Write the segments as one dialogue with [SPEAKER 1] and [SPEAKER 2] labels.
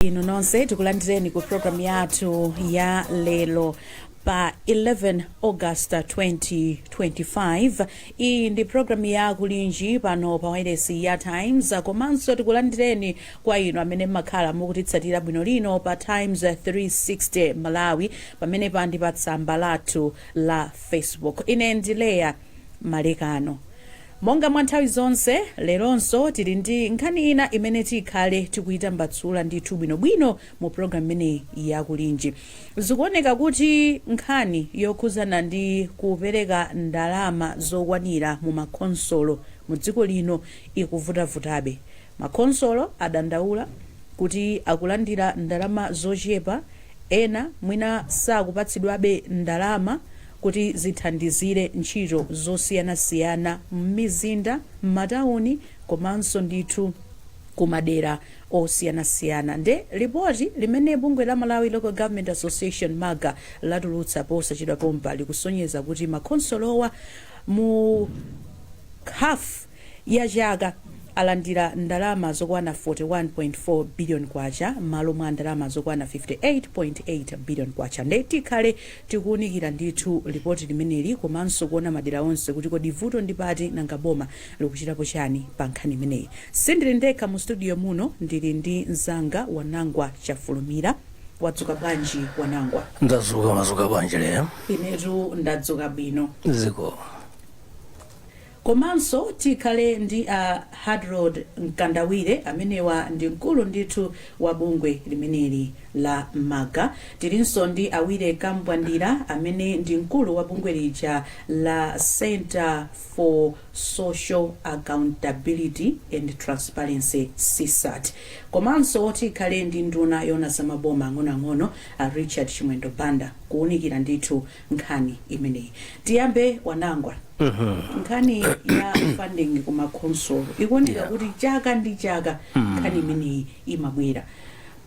[SPEAKER 1] Inu nonse, tikulandireni ku programu yathu ya lero pa 11 August 2025. Iyi ndi programu ya Kulinji pano pa wailesi ya Times. Komanso tikulandireni kwa inu amene mmakhala mukutitsatira bwino lino pa Times 360 Malawi, pamene pandi pa tsamba lathu la Facebook. Ine ndi Leya Malekano. Monga mwa nthawi zonse, leronso tili ndi nkhani ina imene tikhale tikuyitambatsula ndithu bwinobwino mu programu imeneyi yakulinji. Zikuoneka kuti nkhani yokhuzana ndi kupereka ndalama zokwanira mu makhonsolo mu dziko lino ikuvutavutabe. Makhonsolo adandaula kuti akulandira ndalama zochepa, ena mwina sakupatsidwabe ndalama kuti zithandizire ntchito zosiyanasiyana m'mizinda, m'matawuni komanso ndithu kumadera osiyanasiyana. Nde lipoti limene bungwe la Malawi Local Government Association, MALGA, latulutsa posachedwa pompa likusonyeza kuti makhonsolowa mu half ya chaka alandira ndalama zokwana 41.4 billion kwacha m'malo mwa ndalama zokwana 58.8 billion kwacha. Nde tikhale tikuwunikira ndithu lipoti limeneli komanso kuona madera onse kuti kodi vuto ndi pati, nanga boma likuchitapo chani pa nkhani imeneyi. Sindili ndekha mu studio muno, ndili ndi mzanga Wanangwa Chafulumira. Wadzuka bwanji, Wanangwa?
[SPEAKER 2] Ndadzuka. Madzuka bwanji, Leya?
[SPEAKER 1] Inetu ndadzuka bwino.
[SPEAKER 2] Ziko.
[SPEAKER 1] Komanso tikhale ndi a Hardroad Mkandawire, amenewa ndi mkulu ndithu wa bungwe limeneli la MALGA. Tilinso ndi Awire Kambwandira, amene ndi mkulu wa bungwe lija la Center for Social Accountability and Transparency, CSAT. Komanso tikhale ndi nduna yona zamaboma ang'onoang'ono, a Richard Chimwendo Banda, kuwunikira ndithu nkhani imeneyi. Tiyambe, Wanangwa, nkhani ya funding ku makhonsolo ikuoneka kuti chaka ndi chaka nkhani imeneyi imabwera.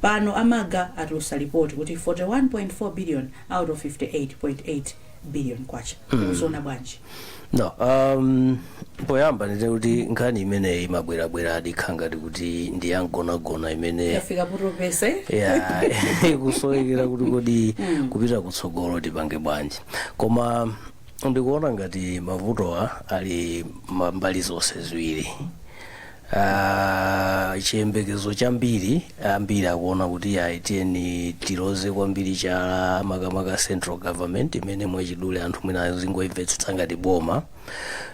[SPEAKER 1] Pano a MALGA atulutsa ripoti kuti 41.4 billion out of 58.8 billion kwacha. Ukuziona bwanji?
[SPEAKER 2] No, poyamba ndite kuti nkhani imeneyi imabwerabweradi, ngati kuti ndi yamgonagona imene
[SPEAKER 1] yafika potopesa.
[SPEAKER 2] Ya, ikusowekera kuti kodi kupita kutsogolo tipange bwanji. Koma ndikuona ngati mavutowa ali mbali zonse ziwiri. Chiyembekezo chambiri, ambiri akuona kuti ayi, tiyeni tiloze kwambiri chala makamaka central government, imene mwachidule anthu mwina zingoimvetsetsa ngati boma,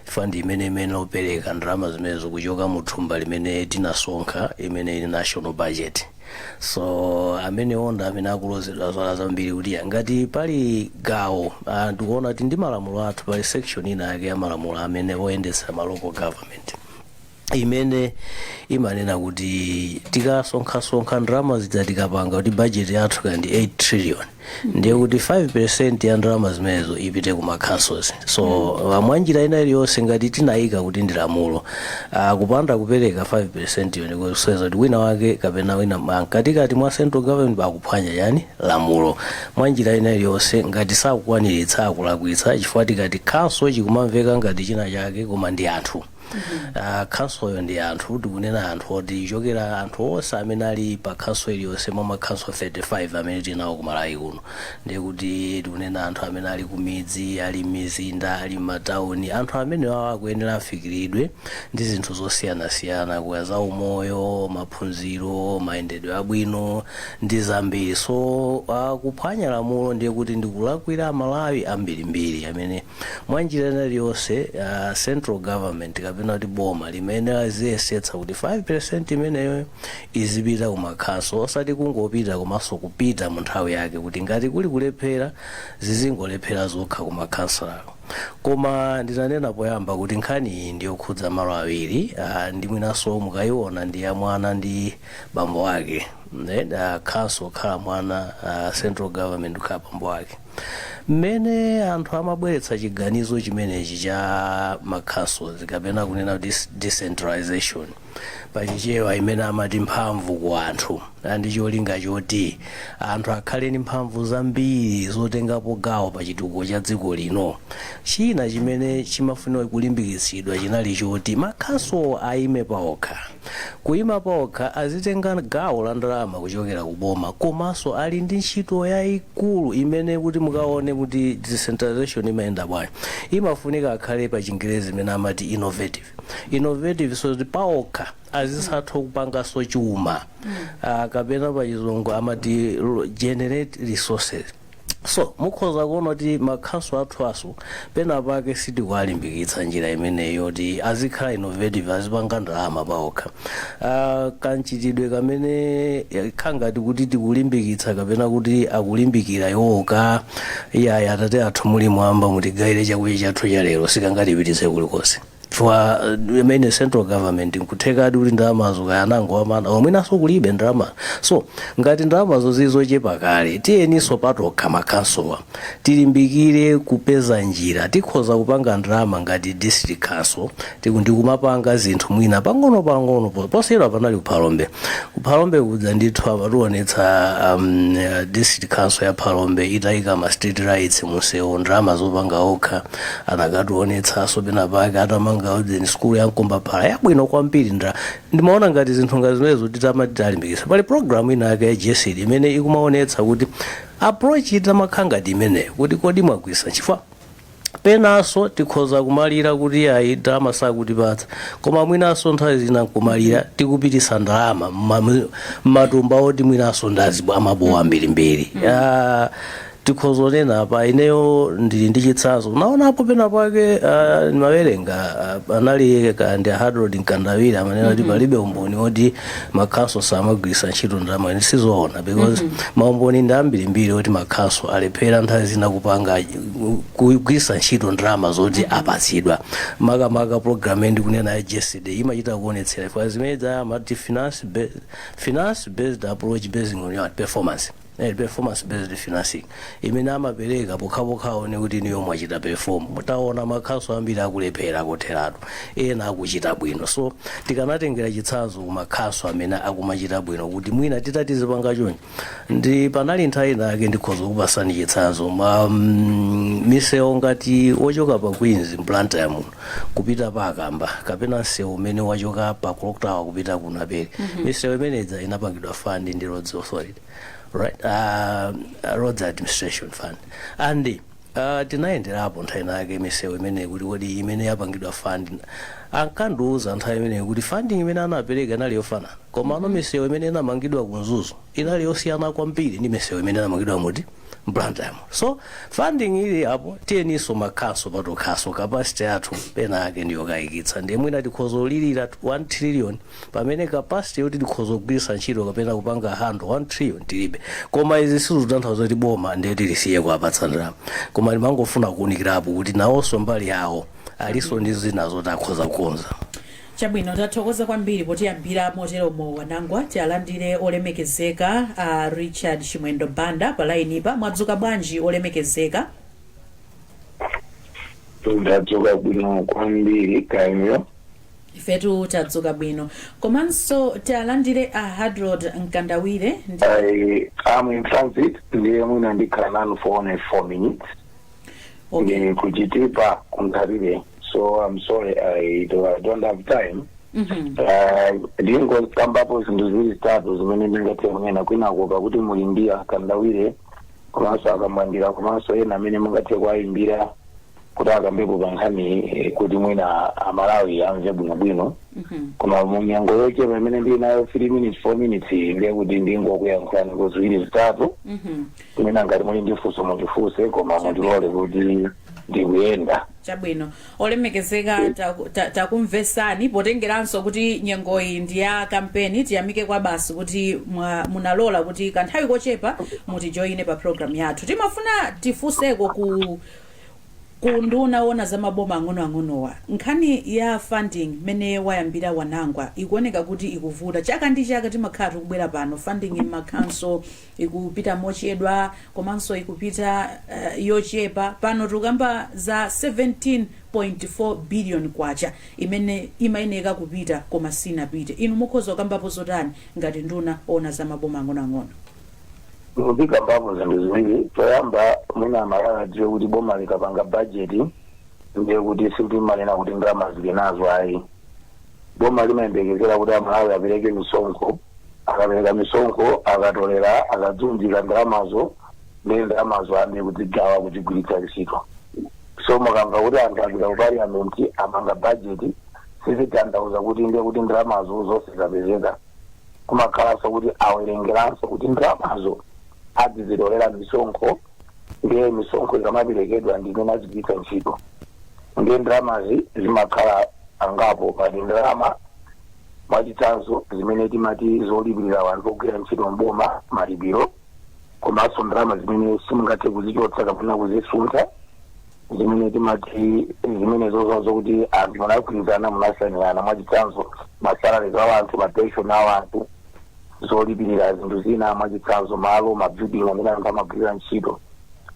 [SPEAKER 2] fund imene lopereka ndalama zimenezo kuchoka mu thumba limene tinasonkha, imene ili national budget. So amene onda amene akulozedwa zala zambiri kuti ya, ngati pali gawo, ndikuona kuti ndi malamulo athu, pali section ina yake ya malamulo amene oyendetsa ma local government imene imanena kuti tikasonkhasonkha ndalama zija, tikapanga kuti budget yathu kandi 8 trillion, ndiye kuti 5% ya ndalama zimenezo ipite ku councils. So mwanjira ina iliyonse, ngati tinayika kuti ndi lamulo, kupanda kupereka 5% iyo ndikusonyeza kuti wina wake kapena wina mkatikati mwa central government akuphwanya yani lamulo. Mwanjira ina iliyonse, ngati sakukwaniritsa, akulakwitsa, chifukwa tikati council chikumamveka ngati china chake, koma ndi anthu. Council ndi anthu, tikunena anthu oti chokera anthu onse amene ali pa council iliyonse mwa ma council 35 amene tinawo ku Malawi kuno. Ndiye kuti tikunena anthu amene ali ku midzi, ali m'mizinda, ali m'matawuni. Anthu amene awo akuyenera afikiridwe ndi zinthu zosiyanasiyana, kuya za umoyo, maphunziro, mayendedwe abwino ndi zambiri. So kuphwanya lamulo ndiye kuti ndikulakwira Amalawi ambirimbiri, amene mwanjira ina iliyonse central government kapena kuti boma limene aziyesetsa kuti 5% imeneyo izipita ku makhansolo, osati kungopita komanso kupita mu nthawi yake, kuti ngati kuli kulephera, zizingolephera zokha ku makhansolako. Koma ndinanena poyamba kuti nkhani iyi ndiyokhudza malo awiri, ndi mwinanso mukayiona ndi ya mwana ndi bambo ake. Council kukhala mwana, central government kukhala bambo ake. Mmene anthu amabweretsa chiganizo chimenechi cha ma councils, kapena kunena kuti decentralization pachichewa, imene amati mphamvu ku anthu, ndi cholinga choti anthu akhale ndi mphamvu zambiri zotengapo gawo pa chitukuko cha dziko lino. China chimene chimafunika kulimbikitsidwa chinali choti makhansolo ayime paokha. Kuyima paokha, azitenga gawo la ndalama kuchokera kuboma, komanso ali ndi ntchito yayikulu imene kuti mukaone kuti decentralization imayenda bwanji, imafunika akhale pa Chingerezi imene amati innovative. Innovative, so kuti paokha azisatha kupanganso chuma, kapena pa Chizungu amati generate resources. So mukhoza kuona kuti makhansolo athu aso pena pake sitikuwalimbikitsa njira imeneyo yoti azikhala innovative, azipanga ndalama paokha. Kanchitidwe kamene khangati kuti tikulimbikitsa kapena kuti akulimbikira iwoka, "Iyayi, Atate athu muli mwamba, mutigayire chakudya chathu cha lero," sikangatipititse kulikonse. Chifukwa imene central government, nkuthekadi kuti ndalamazo kayanango amana omwinanso kulibe ndalama. So ngati ndalamazo zizochepa kale, tiyeninso patokha makhansowa tilimbikire kupeza njira tikhoza kupanga ndalama ngati district council, ndikumapanga zinthu mwina pang'ono pang'ono. Posera panali kuPhalombe. KuPhalombe kudza ndithu apationetsa district council ya Phalombe itayika ma street lights munsewu, ndalama zopanga okha. Anakationetsanso pena pake atamanga ujeni school ya Mkombaphala yabwino kwambiri. Ndimaona ngati zinthu ngati zimenezo titamati talimbikitsa. Pali program ina yake ya GESD imene ikumaonetsa kuti approach itamakhala ngati imeneyo, kuti kodi mwagwisa. Chifukwa penanso tikhoza kumalira kuti ayi, ndalama sakutipatsa, koma mwinanso nthawi zina nkumalira tikupitisa ndalama mmatumba oti mwinanso ndazi amabowa mbirimbiri. Tikhoza kunena pa ineyo ndili ndi chitsanzo. Naonapo pena pake, ndimawerenga, anali kandi Hardroad Mkandawire amanena kuti palibe umboni woti makhanso samagwiritsa ntchito ndalama. Ine sizoona, because maumboni ndi ambirimbiri oti makhanso alephera nthawi zina kupanga, kugwiritsa ntchito ndalama zoti apatsidwa. Makamaka program ndikunena ya GESD imachita kuonetsera ifika zimene amati finance based approach based on your performance, performance based financing imene amapereka pokhapokha aone kuti niyo mwachita perform. Mutaona makhanso ambiri akulephera kotheratu, ena akuchita bwino. So tikanatengera chitsanzo kumakhanso amene akumachita bwino, kuti mwina titatizipanga chonchi. Ndi panali nthawi inake, ndikhoza kupasani chitsanzo, ma misewu ngati wochoka pa Queens mBlantyre muno kupita pa Akamba, kapena msewu umene wachoka pa Clock Tower kupita ku Naperi, misewu imenedza inapangidwa fund ndi Roads Authority, right, Roads Administration Fund. And tinayenderapo nthawi inake misewu imeneyi kuti kodi imene yapangidwa fund. Ankandiuza nthawi imeneyi kuti funding imene anapereka inali yofanana, koma ano misewu imene inamangidwa ku Mzuzu inali yosiyana kwambiri ndi misewu imene inamangidwa muti mBlantyre. So funding ili apo, tiyeninso makhaso patokhaso capacity yathu pena ake ndiyokayikitsa. Ndiye mwina tikhoza kulirira 1 trillion pamene capacity yoti tikhoza kugwiritsa ntchito kapena kupanga handle 1 trillion tilibe. Koma izi sizikutanthauza kuti boma ndiye tilisiye kuapatsa ndalama, koma ndimangofuna kuwunikirapo kuti nawonso mbali yawo aliso ndi zina zoti akhoza kukonza.
[SPEAKER 1] Chabwino, tathokoza kwambiri potiyambira moteromo, Wanangwa. Tialandire olemekezeka Richard Chimwendo Banda pa lainipa. Mwadzuka bwanji, olemekezeka?
[SPEAKER 3] Ndadzuka bwino kwambiri, kainuyo?
[SPEAKER 1] Ifetu tadzuka bwino. Komanso tialandire a Hadrod Mkandawire ndi
[SPEAKER 3] I am in transit, ndiye mwina ndikhala nanu for only 4 minutes. Ndili kuChitipa kuNthalire, so I'm sorry, I don't have time. Ndingokambapo zinthu ziwiri zitatu zimene ndingathe kunena kwinako, pakuti muli ndi aKandawire komanso aKamwandira komanso ena amene mungathe kuwayimbira kuti akambepo pa nkhani, kuti mwina Amalawi amve bwinobwino. Koma mu nyengo yochepa imene ndili nayo, 3 minutes, 4 minutes, ndiye kuti ndingokuyankhulani ku ziwiri zitatu. Mwina ngati muli ndi funso mundifunse, koma mundilole kuti ndikuyenda.
[SPEAKER 1] Chabwino, olemekezeka, takumvesani. Potengeranso kuti nyengoyi ndi ya kampeni, tiyamike kwa basi kuti munalola kuti kanthawi kochepa mutijoyine pa program yathu. Timafuna tifunseko ku nduna wona za maboma ang'onoang'onowa, nkhani ya funding mmene wayambira Wanangwa ikuoneka kuti ikuvuta. Chaka ndi chaka timakhala tikubwera pano, funding m'makhanso ikupita mochedwa komanso ikupita yochepa. Pano tikukamba za 17.4 billion kwacha imene imayeneka kupita koma sinapite. Inu mukhoza kukambapo zotani ngati nduna ona za maboma ang'onoang'ono?
[SPEAKER 3] Ndikambapo zinthu ziwiri. Choyamba, mwina Amalawi adziwe kuti boma likapanga bajeti Ndiye kuti sikuti manena kuti ndalama zili nazo, ayi. Boma limayembekezera kuti Amalawi apereke misonkho. Akapereka misonkho, akatolera, akadzunjika ndalamazo, ndiye ndalamazo ambe kuzigawa, kuzigwiritsa ntchito. So mukamva kuti anthu apita ku Parliament, amanga budget, sizitanthauza kuti ndiye kuti ndalamazo zonse zapezeka. Kumakhalanso kuti awerengeranso kuti ndalamazo adzizitolera misonkho, ndiye misonkho ikamaperekedwa ndi imene azigwiritsa ntchito. Ndiye ndalamazi zimakhala angapo. Pali ndalama, mwachitsanzo, zimene timati zolipirira anthu ogwira ntchito mboma, malipiro, komanso ndalama zimene simungathe kuzichotsa kapena kuzisuntha, zimene timati zimene zozo zokuti anthu munagwirizana, munasanirana, mwachitsanzo ma salaries a anthu, ma pension a anthu, zolipirira zinthu zina, mwachitsanzo malo, ma building amene anthu amagwirira ntchito.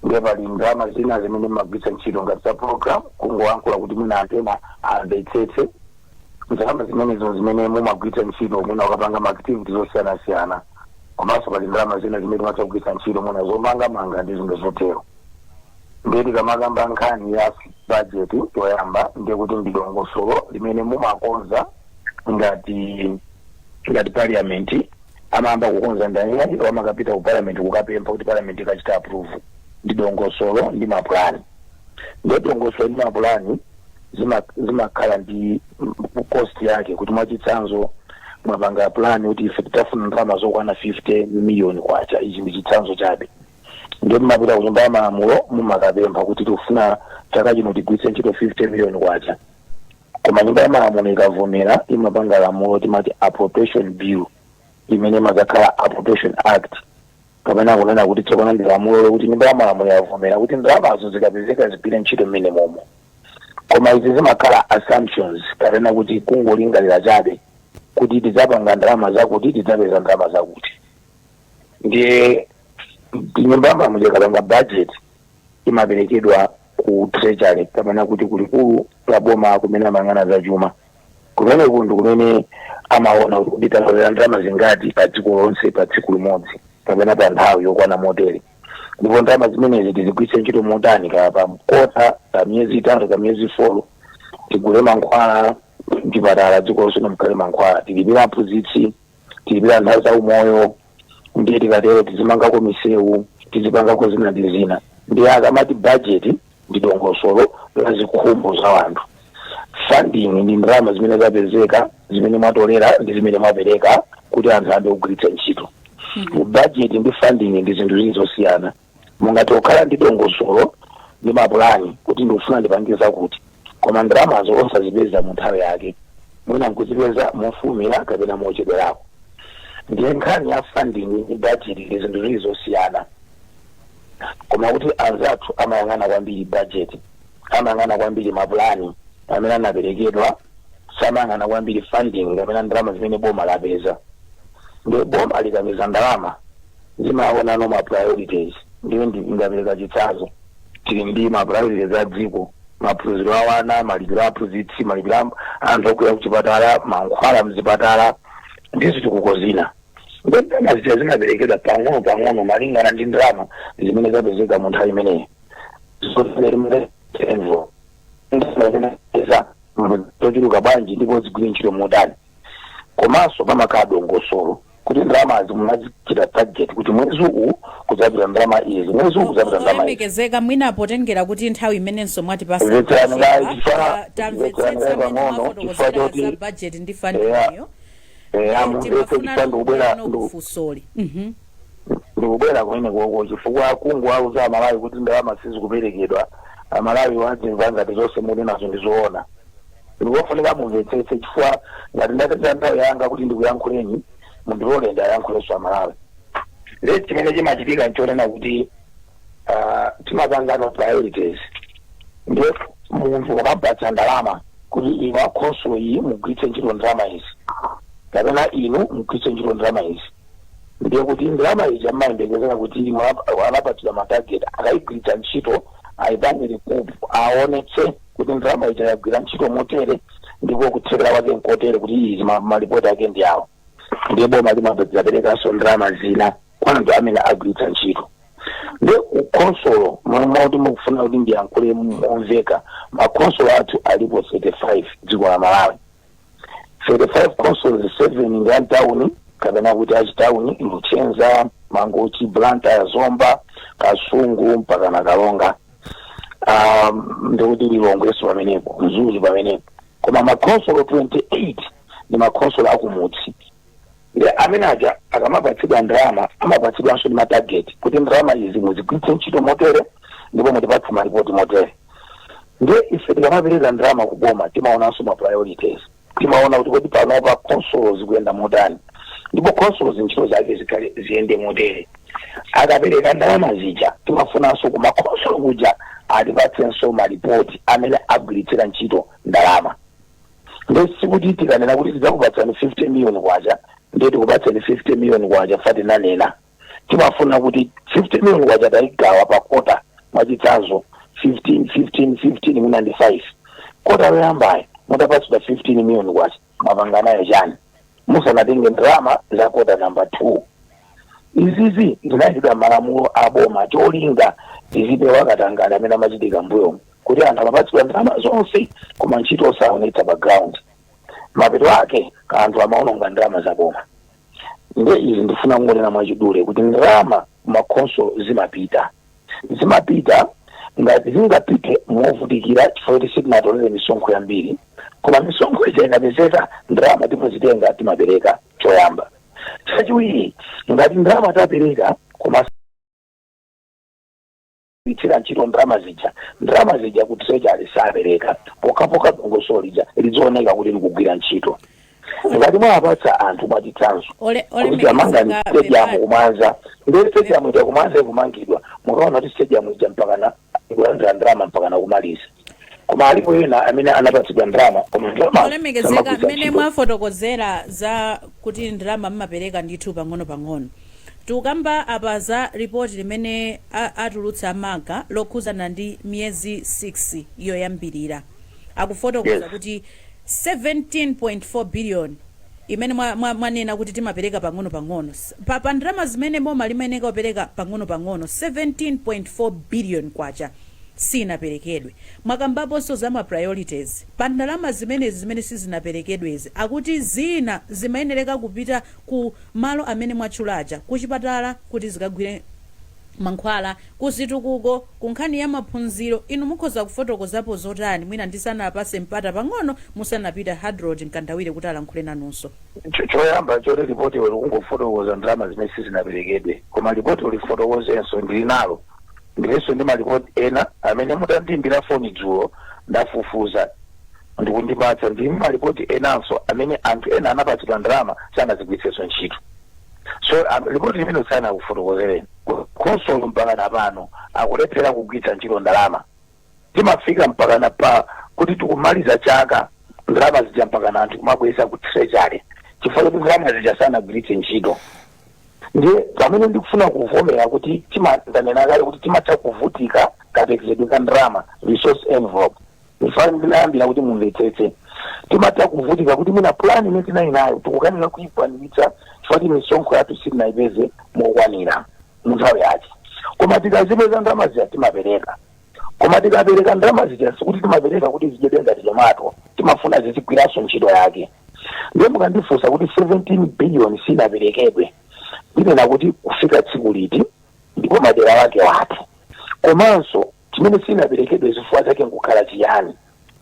[SPEAKER 3] Ndiye pali ndalama zina zimene mumagwiritsa ntchito ngati za program, kungoyankhula kuti mwina anthu ena amvetsetse, ndalama zimenezo zimene mumagwiritsa ntchito mwina ukapanga ma activities osiyanasiyana. Komanso pali ndalama zina zimene timatha kugwiritsa ntchito mwina zomangamanga ndi zinthu zotero. Ndiye tikamakamba nkhani ya budget, yoyamba ndiye kuti ndi dongosolo limene mumakonza ngati Parliament. Amayamba kukonza ndani? Amakapita ku Parliament kukapempha kuti Parliament ikachita approve. Ndi dongosolo ndi mapulani. Ndiye dongosolo ndi mapulani zimakhala ndi cost yake, kuti mwachitsanzo mwapanga plan kuti ife titafuna ndalama zokwana 50 miliyoni kwacha, ichi ndi chitsanzo chabe. Ndiye mumapita ku Nyumba ya Malamulo, mumakapempha kuti tikufuna chaka chino tigwiritse ntchito 50 miliyoni kwacha. Koma Nyumba ya Malamulo ikavomera, imapanga lamulo timati Appropriation Bill, imene imadzakhala Appropriation Act, kapena kunena kuti tsopano ndi lamulo lokuti Nyumba ya Malamulo yavomera kuti ndalamazo zikapezeka zigwire ntchito mmene momo. Koma izi zimakhala assumptions, kapena kuti kungolingalira chabe kuti tidzapanga ndalama zakuti, tidzapeza ndalama zakuti. Ndiye Nyumba ya Malamulo ikapanga budget, imaperekedwa ku Treasury, kapena kuti kulikulu la boma kumene amayang'ana za chuma. Kumeneku ndi kumene amaona kuti tatolera ndalama zingati pa dziko lonse pa tsiku limodzi kapena pa nthawi yokwana motere, ndipo ndalama zimenezi tizigwiritse ntchito motani, kaya pa quarter, pa miyezi 3, pa miyezi 4, tigule mankhwala mchipatala, dziko lonse mukhale mankhwala, tilipira aphunzitsi, tilipira nthawi za umoyo, ndiye tikatero tizimangako misewu, tizipangako zina ndi zina. Ndiye akamati budget ndi dongosolo la zikhumbo za anthu, funding ndi ndalama zimene zapezeka, zimene mwatolera ndi zimene mwapereka kuti anthu ayambe kugwiritsa ntchito. Budget ndi funding ndi zinthu zili zosiyana. Mungati kukhala ndi dongosolo ndi mapulani kuti ndikufuna ndipange zakuti, koma ndalamazo osazipeza mu nthawi yake, mwina nkuzipeza mofulumira kapena mochedwerako. Ndiye nkhani ya funding ndi budget ndi zinthu zili zosiyana. Koma kuti anzathu amayang'ana kwambiri budget, amayang'ana kwambiri mapulani amene anaperekedwa, samayang'ana kwambiri funding kapena ndalama zimene boma lapeza. Ndiye boma likapeza ndalama, zimaonano ma priorities. Ndiye ndingapereka chitsanzo, tili ndi ma priorities a dziko: maphunziro a wana, malipiro a aphunzitsi, malipiro a anthu ogwira kuchipatala, mankhwala mzipatala ndi zitukuko zina. Ndiye ndalama zija zimaperekedwa pang'ono pang'ono malingana ndi ndalama zimene zapezeka mu nthawi imeneyi. Zochuluka zochuluka bwanji ndipo zigwire ntchito motani. Komanso pamakhala dongosolo kuti ndalamazi munazichita target kuti mwezi uwu kudzapita ndalama izi, mwezi uwu kudzapita ndalama izi.
[SPEAKER 1] Olemekezeka, mwina potengera kuti nthawi imenenso mwatipasa
[SPEAKER 3] Mvetserani kayi,
[SPEAKER 1] tamvetsetsa
[SPEAKER 3] mvetserani
[SPEAKER 1] mmene
[SPEAKER 3] pang'ono, chifukwa
[SPEAKER 1] mwafotokozera
[SPEAKER 3] choti
[SPEAKER 1] za budget ndi funding yo.
[SPEAKER 3] Mumvetse,
[SPEAKER 1] Timafuna
[SPEAKER 3] chifukwa ndikubwera
[SPEAKER 1] kufusoli.
[SPEAKER 3] Ndikubwera kumene koko, chifukwa kungowauza Amalawi kuti ndalama sizikuperekedwa, Amalawi wadzimva ngati zonse muli nazo ndizoona. Ndikofunika mumvetsetse, chifukwa ngati ndatenga nthawi yanga kuti ndikuyankhuleni, mundilole ndiayankhulenso Amalawi. Leti chimene chimachitika nchonena kuti timapangano priorities. Ndiye munthu ukampatsa ndalama kuti inu akhonsolo iyi mugwiritse ntchito ndalama izi, kapena inu mugwiritse ntchito ndalama izi, ndiye kuti ndalama ija mmayembekezera kuti anapatsidwa ma target, akayigwiritsa ntchito ayipange recoup, aonetse kuti ndalama ija yagwira ntchito motere ndipo kuthekera kwake nkotere, kuti izi malipoti ake ndi awo. Ndiye boma limapedzaperekanso ndalama zina kwa anthu amene agwiritsa ntchito. Ndi kukhonsolo, moti mukufuna kuti ndiyankhule momveka, makhonsolo athu alipo 35 dziko la Malawi. 35 councils, 7 ndi antawuni kapena kuti achitawuni: Luchenza, Mangochi, Blantyre, Zomba, Kasungu mpaka na Kalonga, ndikuti Lilongweso pamenepo, Mzuzu pamenepo. Koma makhonsolo 28 ndi makhonsolo akumudzi. Ndi amene aja akamapatsidwa ndalama, amapatsidwanso ndi ma target kuti ndalama izi muzigwiritse ntchito motere ndipo mutipatse malipoti motere. Ndiye ife tikamapereka ndalama kuboma, timaonanso ma priorities. Timaona kuti kodi panopa khonsolo zikuyenda motani, ndipo khonsolo zintchito zake zikhale ziyende motere. Akapereka ndalama zija, timafunanso kumakhonsolo kuja atipatsenso malipoti amene agwiritsira ntchito ndalama. Ndi sikuti tikanena kuti tidzakupatsani 50 million kwacha, ndiye tikupatsani 50 million kwacha fatinanena. Timafuna kuti 50 million kwacha tayigawa pa quarter, mwachitsanzo 15, 15, 15, mwina ndi 5. Quarter yoyambayo mutapatsidwa 15 million kwacha, mwapanga nayo chani musanatenge ndalama za quarter number 2? Izizi zinayikidwa malamulo aboma, cholinga tizipewa katangale amene amachitika mbuyomu, kuti anthu amapatsidwa ndalama zonse koma ntchito osaonetsa pa ground. Mapeto ake anthu amaononga ndalama zaboma. Nde izi ndifuna kungonena mwachidule kuti ndalama kumakhonsolo zimapita, zimapita ngati zingapite movutikira, chifukwa kuti sitinatolere misonkho yambiri. Koma misonkho ija ikapezeka, ndalama timazitenga, timapereka choyamba. Chachiwiri, ngati ndalama tapereka koma itsira ntchito ndalama zija, ndalama zija ku treasury sapereka pokhapokha dongosolo lija lidzooneka kuti likugwira ntchito. Ngati mwapatsa anthu, mwachitsanzo, kuti amangani
[SPEAKER 1] olemekezeka,
[SPEAKER 3] stadium
[SPEAKER 1] pepani.
[SPEAKER 3] Kumwanza, ndiye stadium ija kumwanza ikumangidwa, mukaona kuti stadium ija mpakana ikulandira ndalama mpakana kumaliza. Koma alipo ena amene anapatsidwa ndalama koma ndalama
[SPEAKER 1] Olemekezeka,
[SPEAKER 3] samagwiritsa
[SPEAKER 1] mmene
[SPEAKER 3] ntchito.
[SPEAKER 1] mwafotokozera za kuti ndalama mmapereka ndithu pang'ono-pang'ono, tikukamba apa za ripoti limene atulutsa MALGA lokhuzana ndi miyezi 6 yoyambirira. Akufotokoza kuti 17.4 billion imene mwanena kuti timapereka pang'ono-pang'ono, pa ndalama zimene boma limayeneka kupereka pang'ono-pang'ono, 17.4 billion kwacha sinaperekedwe. Mwakambaponso za ma priorities pa ndalama zimenezi zimene sizinaperekedwezi. Akuti zina zimayenereka kupita ku malo amene mwatchulaja, kuchipatala kuti zikagwire mankhwala, kuzitukuko, ku nkhani ya maphunziro. Inu mukhoza kufotokozapo zotani, mwina ndisanapase mpata pang'ono musanapita Hadrod Mkandawire kuti alankhule nanunso?
[SPEAKER 3] Choyamba choti ripoti ili kungofotokoza ndalama zimene sizinaperekedwe, koma ripoti ulifotokozenso ndili nalo, ndilinso ndi malipoti ena amene mutandiyimbira foni dzulo ndafufuza ndikundipatsa. Ndi malipoti enanso amene anthu ena anapatsidwa ndalama sanazigwiritsenso ntchito. So ripoti limene sanakufotokozereni, khonsolo mpakana pano akulephera kugwiritsa ntchito ndalama. Timafika mpakana pa kuti tikumaliza chaka, ndalama zija mpakana anthu kumabweza ku treasury chifukwa choti ndalama zija sanagwiritse ntchito. Ndiye pamene ndikufuna kuvomera kuti ndanena kale kuti timatha kuvutika kaperekedwe ka ndalama, resource envelope. Ndifana ndinayambira kuti mumvetsetse, timatha kuvutika kuti mwina plan imene tinali nayo tikukanika kuyikwaniritsa chifukwa kuti misonkho yathu sitinayipeze mokwanira mu nthawi yake. Koma tikazipeza ndalama zija, timapereka. Koma tikapereka ndalama zija, sikuti timapereka kuti zidyedwe ngati tomato, timafuna zizigwiranso ntchito yake. Ndiye mukandifunsa kuti 17 billion sinaperekedwe, ndinena kuti kufika tsiku liti ndipo madera wake wati, komanso chimene sinaperekedwe zifukwa zake nkukhala chiyani?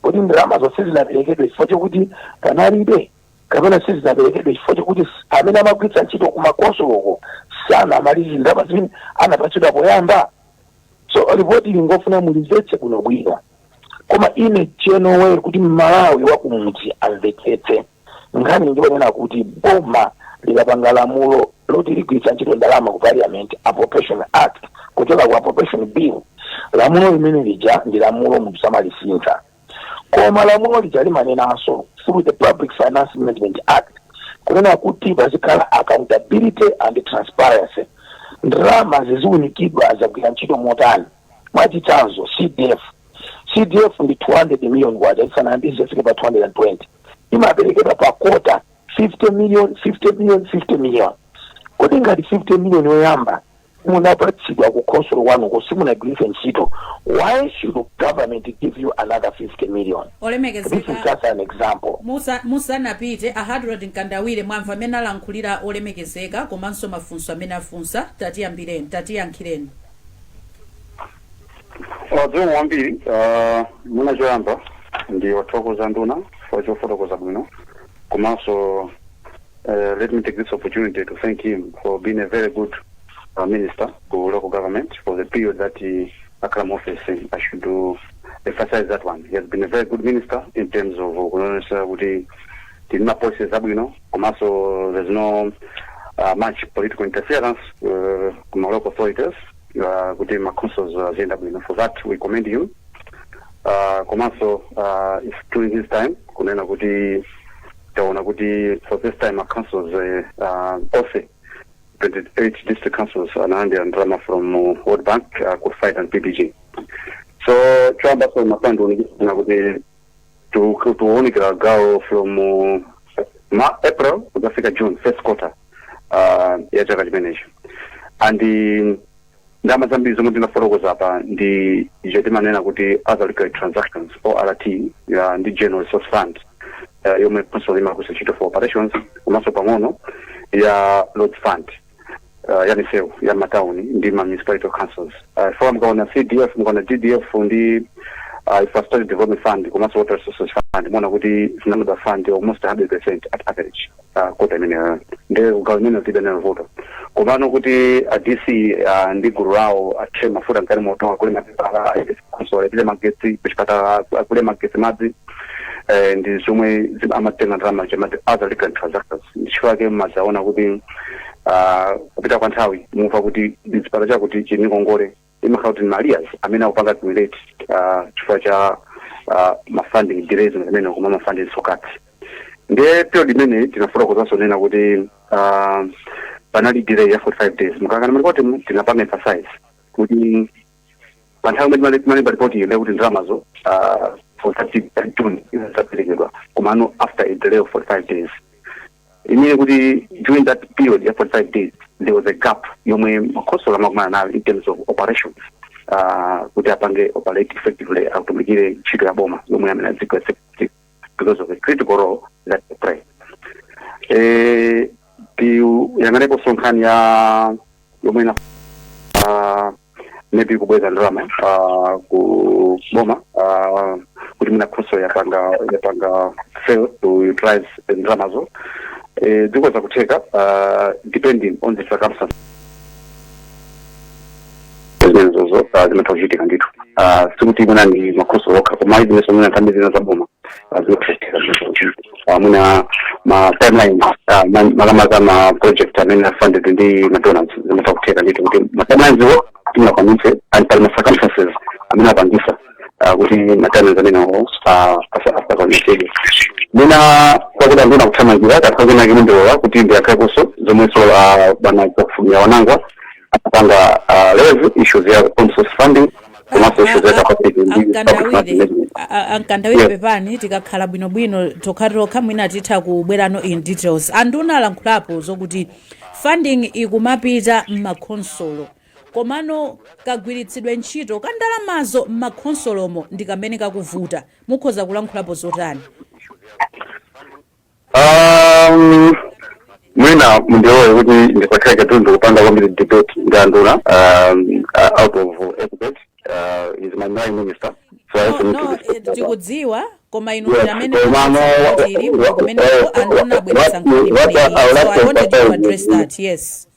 [SPEAKER 3] Kuti ndalama zonse zinaperekedwe chifukwa chokuti panalibe, kapena sizinaperekedwe chifukwa chokuti amene amagwiritsa ntchito kumakonsoloko sanamalize ndalama zimene anapatsidwa poyamba? So ripoti ili ngofuna mulimvetse bwinobwino. Koma ine chenowe kuti Mmalawi wakumudzi amvetsetse nkhani, ndiponena kuti boma likapanga lamulo loti ligwiritsa ntchito ndalama ku Parliament, Appropriation Act, kuchoka ku Appropriation Bill, lamulo limene lija ndi lamulo, munthu samalisintha. Koma lamulo lija limanenanso through the Public Finance Management Act kunena kuti pazikhala accountability and transparency, ndalama ziziunikidwa zagwira ntchito motani. Mwachitsanzo, CDF. CDF ndi 200 million kwacha, isanayambi zifike pa 220, imaperekedwa pa quarter, 50 million, 50 million, 50 million. Kodi ngati 50 million yoyamba Munapatsidwa ku khonsolo kwanuko, simunagwiritse ntchito. Why should government give you another 50 million? This is
[SPEAKER 1] Olemekezeka,
[SPEAKER 3] just an example.
[SPEAKER 1] Musanapite, a Hadrod Mkandawire, mwamva amene alankhulira olemekezeka komanso mafunso amene afunsa. Tatiyambireni, tatiyankhireni.
[SPEAKER 4] Zikomo kwambiri. Mwina choyamba ndi wathokoza nduna for chofotokoza bwino, komanso let me take this opportunity to thank him for being a very good minister to local government for the period that he akhala mu office. I should do emphasize that one. He has been a very good minister in terms of kuonesa kuti tili ma policies abwino, komanso there's no much political interference kuma local authorities, kuti ma councils aziyenda bwino. For that we commend him. Komanso if during his time, kunena kuti taona kuti for this time our councils, onse 28 district councils analandira ndalama from World Bank, Fight and PPG. So choyamba so mapando unikisana kuti tuwunikira gawo from ma April kuzafika June, first quarter ya chaka chimenechi, and ndalama zambiri zomwe tinafotokoza apa ndi icho timanena kuti other recurrent transactions, ORT, ya ndi general resource fund yomwe council imagwiritsa ntchito for operations, komanso pang'ono ya roads fund, ya misewu ya matawuni ndi ma municipality councils. For mukaona CDF, mukaona DDF ndi infrastructure development fund komanso water resources fund, muona kuti zinamada fund almost 100% at average quarter imeneyo. Ndi gawo imene tilibe nalo vuto. Komano kuti a DC ndi gulu lawo athe mafuta mkati moto, akule mapepala, council alipire magetsi kuchipatala, akule magetsi, madzi, ndi zomwe amatenga ndalama chamati other recurrent transactions. Ndichifukwa chake mmadzaona kuti kupita kwa nthawi mumva kuti chipatala chakuti chini ngongole, imakhala kuti ma arrears amene akupanga accumulate chifukwa cha ma funding delays amene koma ma funding cuts. Ndiye period imeneyi tinafotokozanso nena kuti panali delay ya 45 days. Mukakana malipoti tinapanga emphasize kuti pa nthawi imene timalemba ripoti iyo kuti ndalamazo for 30 June zaperekedwa, komano after a delay of 45 days, imene kuti during that period ya 45 days there was a gap yomwe makhonsolo amakumana nayo in terms of operations, kuti apange operate effectively, atumikire ntchito ya boma yomwe amene adzigwa because of the critical role that they play. Tiyang'aneponso nkhani ya yomwe ina maybe kubweza ndalama ku boma, kuti mwina khonsolo yapanga fail to utilize ndalamazo. Zikhoza kutheka, depending on the circumstances zimenezozo zimatha kuchitika ndithu. Sikuti mwina ndi makhonsolo okha, koma izinenso mwina nthambi zina za boma zimatha kuchitika zimenezo. Mwina ma timeline, makamaka ma project amene funded ndi ma donors, zimatha kutheka ndithu kuti ma timelines wo timunakwanitse, and pali ma circumstances amene apangisa kuti ma timelines amenewo asakwanitsidwe. Mwina kwakuti anduna kuthamangira katha kwina kimundilola kuti ndiyakhalekonso zomwenso bwana Chakufumira Wanangwa apanga raise issues ya own source funding komanso issues ya capacity ndi public
[SPEAKER 1] Amkandawire,
[SPEAKER 4] management.
[SPEAKER 1] Amkandawire,
[SPEAKER 4] Yeah.
[SPEAKER 1] pepani, tikakhala bwinobwino tokhatokha mwina titha kubwerano in details. Anduna alankhulapo zokuti funding ikumapita m'makhonsolo, komano kagwiritsidwe ntchito ka ndalamazo m'makhonsolomo ndi kamene kakuvuta. Mukhoza kulankhulapo zotani?
[SPEAKER 4] Mwina mundilole kuti ndisakhale katundu kupanga kwambiri debate ndi anduna out of etiquette. Is my line minister, so I also
[SPEAKER 1] No,
[SPEAKER 4] need to
[SPEAKER 1] no,
[SPEAKER 4] respect that.
[SPEAKER 1] Tikudziwa, koma inu
[SPEAKER 4] Yes,
[SPEAKER 1] ndi amene
[SPEAKER 4] komano
[SPEAKER 1] tili kumeneko, anduna abweretsa nkhani imeneyi, so I wanted you to address that, yes.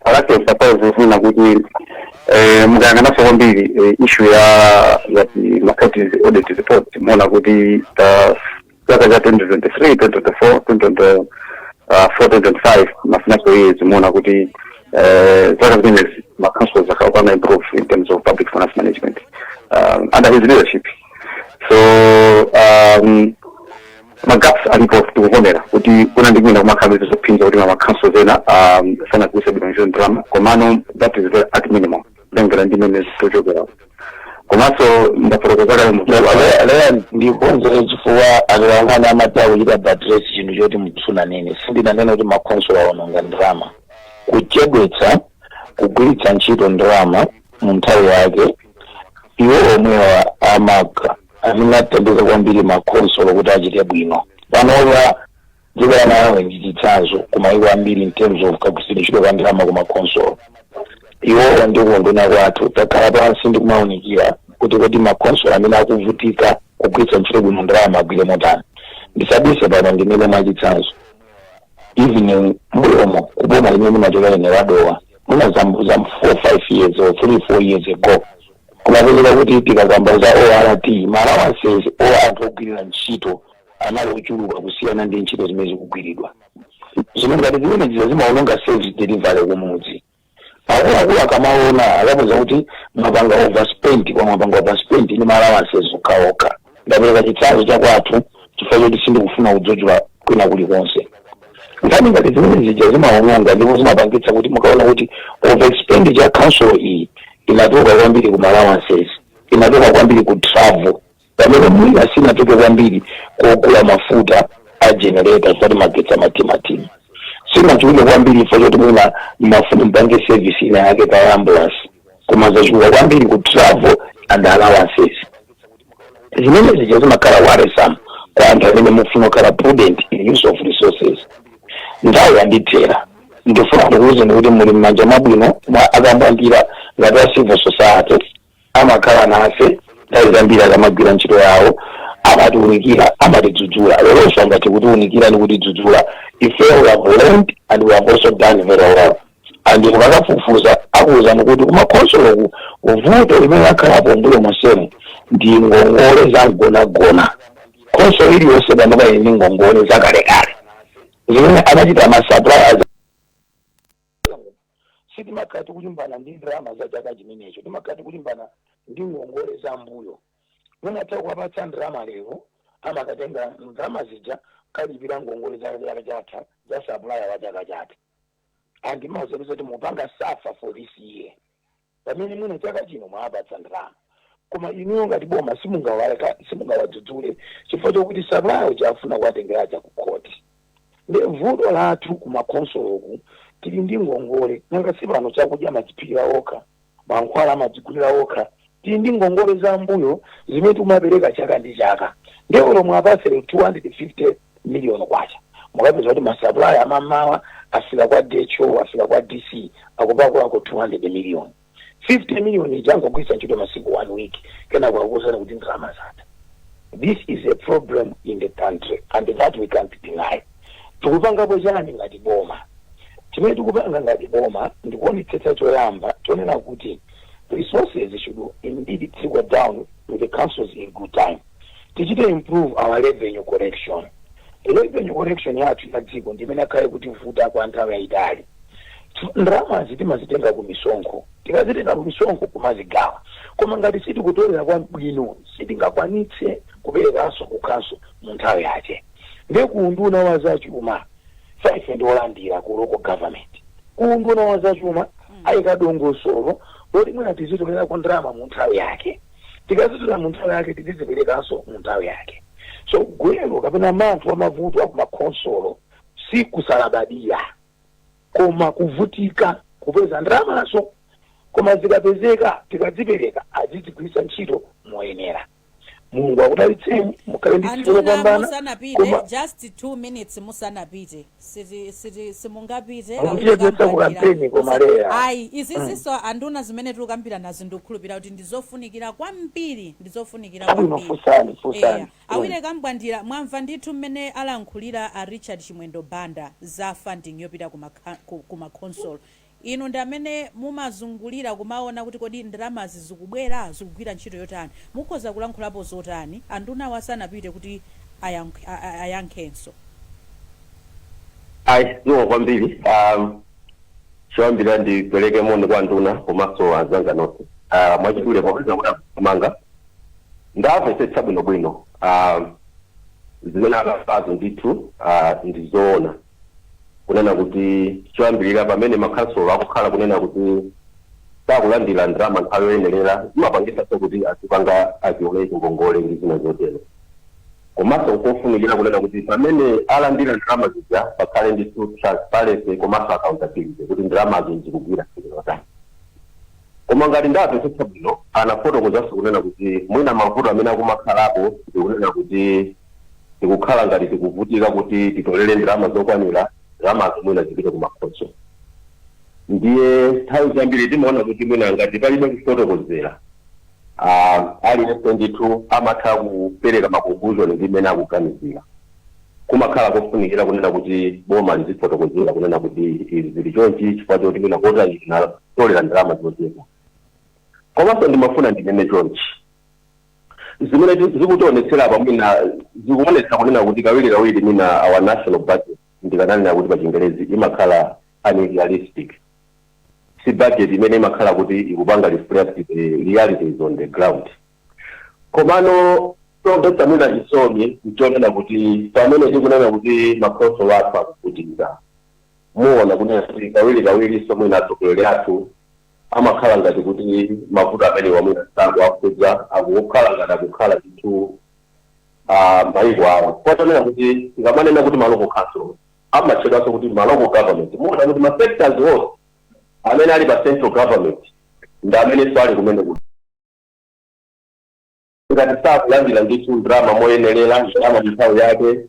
[SPEAKER 4] I like to emphasize funa kuti mukayang'ananso kwambiri issue ya ngati ma audit report, muona kuti chaka cha 2023, 2024, 2024, 2025, ma financial years, muona kuti zaka zimenezi ma councils akapanga improve in terms of public finance management under his leadership. So ma gaps alipo, tikuvomera kuti kuna ndi kwina kumakhala zophinja kuti ma councils ena sanagwiritse bwino ntchito ndalama, komano that is very at minimum kutengera ndi imene tochokera. Komanso ndafotokoza kale mu
[SPEAKER 3] Leya, ndikonzere chifukwa atolankhani amati akuchita buttress chinthu choti musunanene. Sindinanene kuti makhonsolo awononga ndalama. Kuchedwetsa Kugwiritsa ntchito ndalama mu nthawi yake. Iwo omwewa amaka amene athandiza kwambiri makhonsolo kuti achite bwino. Panopa dziko la Malawi ndi chitsanzo kumayiko ambiri in terms of kagwiritsidwe ntchito ka ndalama ku makhonsolo. Iwowo ndi kunduna kwathu takhala pansi ndi kumawunikira kuti kodi makhonsolo amene akuvutika kugwiritsa ntchito bwino ndalama agwire motani. Ndisabise pano, ndimene mwachitsanzo, even mbuyomo kuboma limene limachokera ine wadowa, mwina zam 4 5 years or 3 4 years ago, kumapezeka kuti tikakamba za ORT, ma allowances o anthu ogwirira ntchito anali ochuluka kusiyana ndi ntchito zimene zikugwiridwa, zimene ngati zimene ziza zimaononga service delivery kumudzi. Akuluakulu akamaona, akapeza kuti mwapanga overspend, kwa mwapanga overspend ndi ma allowances okhaokha. Ndapereka chitsanzo chakwathu chifukwa choti sindikufuna kudzudzula kwina kulikonse. Nkhani ngati zimene zija zimaononga ndipo zimapangitsa kuti mukaona kuti over expenditure ya council iyi inatoka kwambiri ku allowances, inatoka kwambiri ku travel, pamene mwina sinatoke kwambiri kogula mafuta a generator chifukwa magetsi amatimatima, sinachuluke kwambiri chifukwa choti mwina mafuna mpange service ina yake pa ambulance, koma zachuluka kwambiri ku travel and allowances. Zimene zija zimakhala worrisome kwa anthu amene mufuna kukhala prudent in use of resources. Nthawi yandithera. Ndifuna ndikuwuzeni kuti muli m'manja mwabwino mwa akambwandira. Ngati a civil society amakhala nafe nthawi zambiri akamagwira ntchito yawo, amatiunikira, amatidzudzula. Leronso angati kutiunikira ndi kutidzudzula, ife we have learned and we have also done very well. And mukakafufuza akuwuzani kuti kumakhonsoloku vuto limene lakhalapo mbuyo monsemu ndi ngongole za mgonagona. Khonsolo iliyonse panopa ili ndi ngongole zakalekale zimene anachita ma suppliers. Sitimakhala tikulimbana ndi ndalama za chaka chimenecho, timakhala tikulimbana ndi ngongole za mbuyo. Munatha kuwapatsa ndalama lero, amakatenga ndalama zija kalipira ngongole za chaka chatha za supplier wa chaka chatha, and mawuzapeza kuti mupanga suffer for this year, pamene mwina chaka chino mwapatsa ndalama. Koma inuyo ngati boma simungawadzudzule chifukwa chokuti supplier uja afuna kuwatengera aja ku khoti. Ndi vuto lathu kumakhonsoloku, tili ndi ngongole. Nanga si pano chakudya amadziphikira okha, mankhwala amadzigulira okha. Tili ndi ngongole za mbuyo zimene timapereka chaka ndi chaka. Ndi olo mwapasere 250 million kwacha, mukapeza kuti ma supplier amamawa afika kwa DHO, afika kwa DC, akupakulako 200 million. 50 million ija angogwiritsa ntchito masiku one week, kenako akukuuzani kuti ndalama zatha. This is a problem in the country and that we can't deny. Tikupangapo chani ngati boma? Chimene tikupanga ngati boma ndikuonetsetsa choyamba chonena kuti resources should indeed trickle down to the councils in good time. Tichite improve our revenue collection. Revenue collection yathu ya dziko ndimene akhale kutivuta kwa nthawi yayitali. Ndalamazi timazitenga ku misonkho. Tikazitenga ku misonkho kumazigawa, koma ngati sitikutolera kwa bwino, sitingakwanitse kuperekanso ku council mu nthawi yake. Ndi ku unduna wa zachuma, ife ndi olandira ku local government, ku unduna wa zachuma ayika dongosolo loti mwina tizitolerako ndalama mu nthawi yake. Tikazitolera mu nthawi yake, tiziziperekanso mu nthawi yake. So gwero kapena manthu amavuto akumakhonsolo si kusalabadira, koma kuvutika kupeza ndalamazo. Koma zikapezeka, tikazipereka, azizigwiritsa ntchito moyenera. Mulungu akudalitseni, mukhale ndi tsiku
[SPEAKER 1] Anduna,
[SPEAKER 3] lopambana.
[SPEAKER 1] musanapite,
[SPEAKER 3] Koma
[SPEAKER 1] just 2 minutes musanapite, siti siti simungapite.
[SPEAKER 3] Mukutichedwetsa ku kampeni, koma leya.
[SPEAKER 1] Ayi, izizinso anduna, zimene tikukambira nazo, ndikukhulupirira kuti ndizofunikira kwambiri, ndizofunikira
[SPEAKER 3] Abwino.
[SPEAKER 1] kwambiri.
[SPEAKER 3] Funsani, funsani.
[SPEAKER 1] Eya, awire Kambwandira, mwamva ndithu mmene alankhulira a Richard Chimwendo Banda za funding yopita ku makhonsolo. Inu ndi amene mumazungulira kumaona kuti kodi ndalamazi zikubwera, zikugwira ntchito yotani. Mukhoza kulankhulapo zotani andunawo asanapite kuti ayankhenso?
[SPEAKER 5] Ayi, zikomo kwambiri. Choyambira ndipereke moni kwa nduna komanso anzanga nonse. Mwachidule, popeza kuti amanga ndamvetsetsa bwinobwino zimene akambazo, ndithu ndizoona kunena kuti choyambirira pamene makhansolo akukhala kunena kuti sakulandira ndalama nthawi yoyenerera, zimapangitsanso kuti azipanga azioleke ngongole ndi zina zotero. Komanso nkofunikira kunena kuti pamene alandira ndalama zija pakhale ndithu transparency komanso accountability kuti ndalamazo zikugwira ntchito zotani. Koma ngati ndamvetsetsa bwino, anafotokozanso kunena kuti mwina mavuto amene akumakhalapo ndikunena kuti tikukhala ngati tikuvutika kuti titolere ndalama zokwanira, ndalamazo mwina zipite kumakhonsolo. Ndiye nthawi zambiri timaona kuti mwina ngati palibe kufotokozera, aliyense ndithu amatha kupereka ma conclusion ndi mmene akuganizira. Kumakhala kofunikira kunena kuti boma lizifotokozera kunena kuti izi zili chonchi chifukwa choti mwina kota tinatolera ndalama zochepa. Komanso ndimafuna ndinene chonchi: zimene zikutionetsera apa mwina zikuonetsa kunena kuti kawiri kawiri mwina our national budget, ndikananena kuti pa Chingerezi imakhala unrealistic. Si budget imene imakhala kuti ikupanga reflect the realities on the ground. Komano chomvetsa mwina chisoni nchonena kuti pamene tikunena kuti makhonsolo athu akuvutika, muona kunena kuti kawiri kawiri mwina atsogoleri athu amakhala ngati kuti mavuto amene wamwina sakuwakhudza, akukhala ngati akukhala ndithu maiko awo. Kwatanena kuti tikamanena kuti ma local council amatchedwanso kuti ma local government, muona kuti ma sectors onse amene ali pa central government ndi amenenso ali kumene, kuti ngati sakulandira ndithu ndalama moyenerera, ndalama nthawi yake,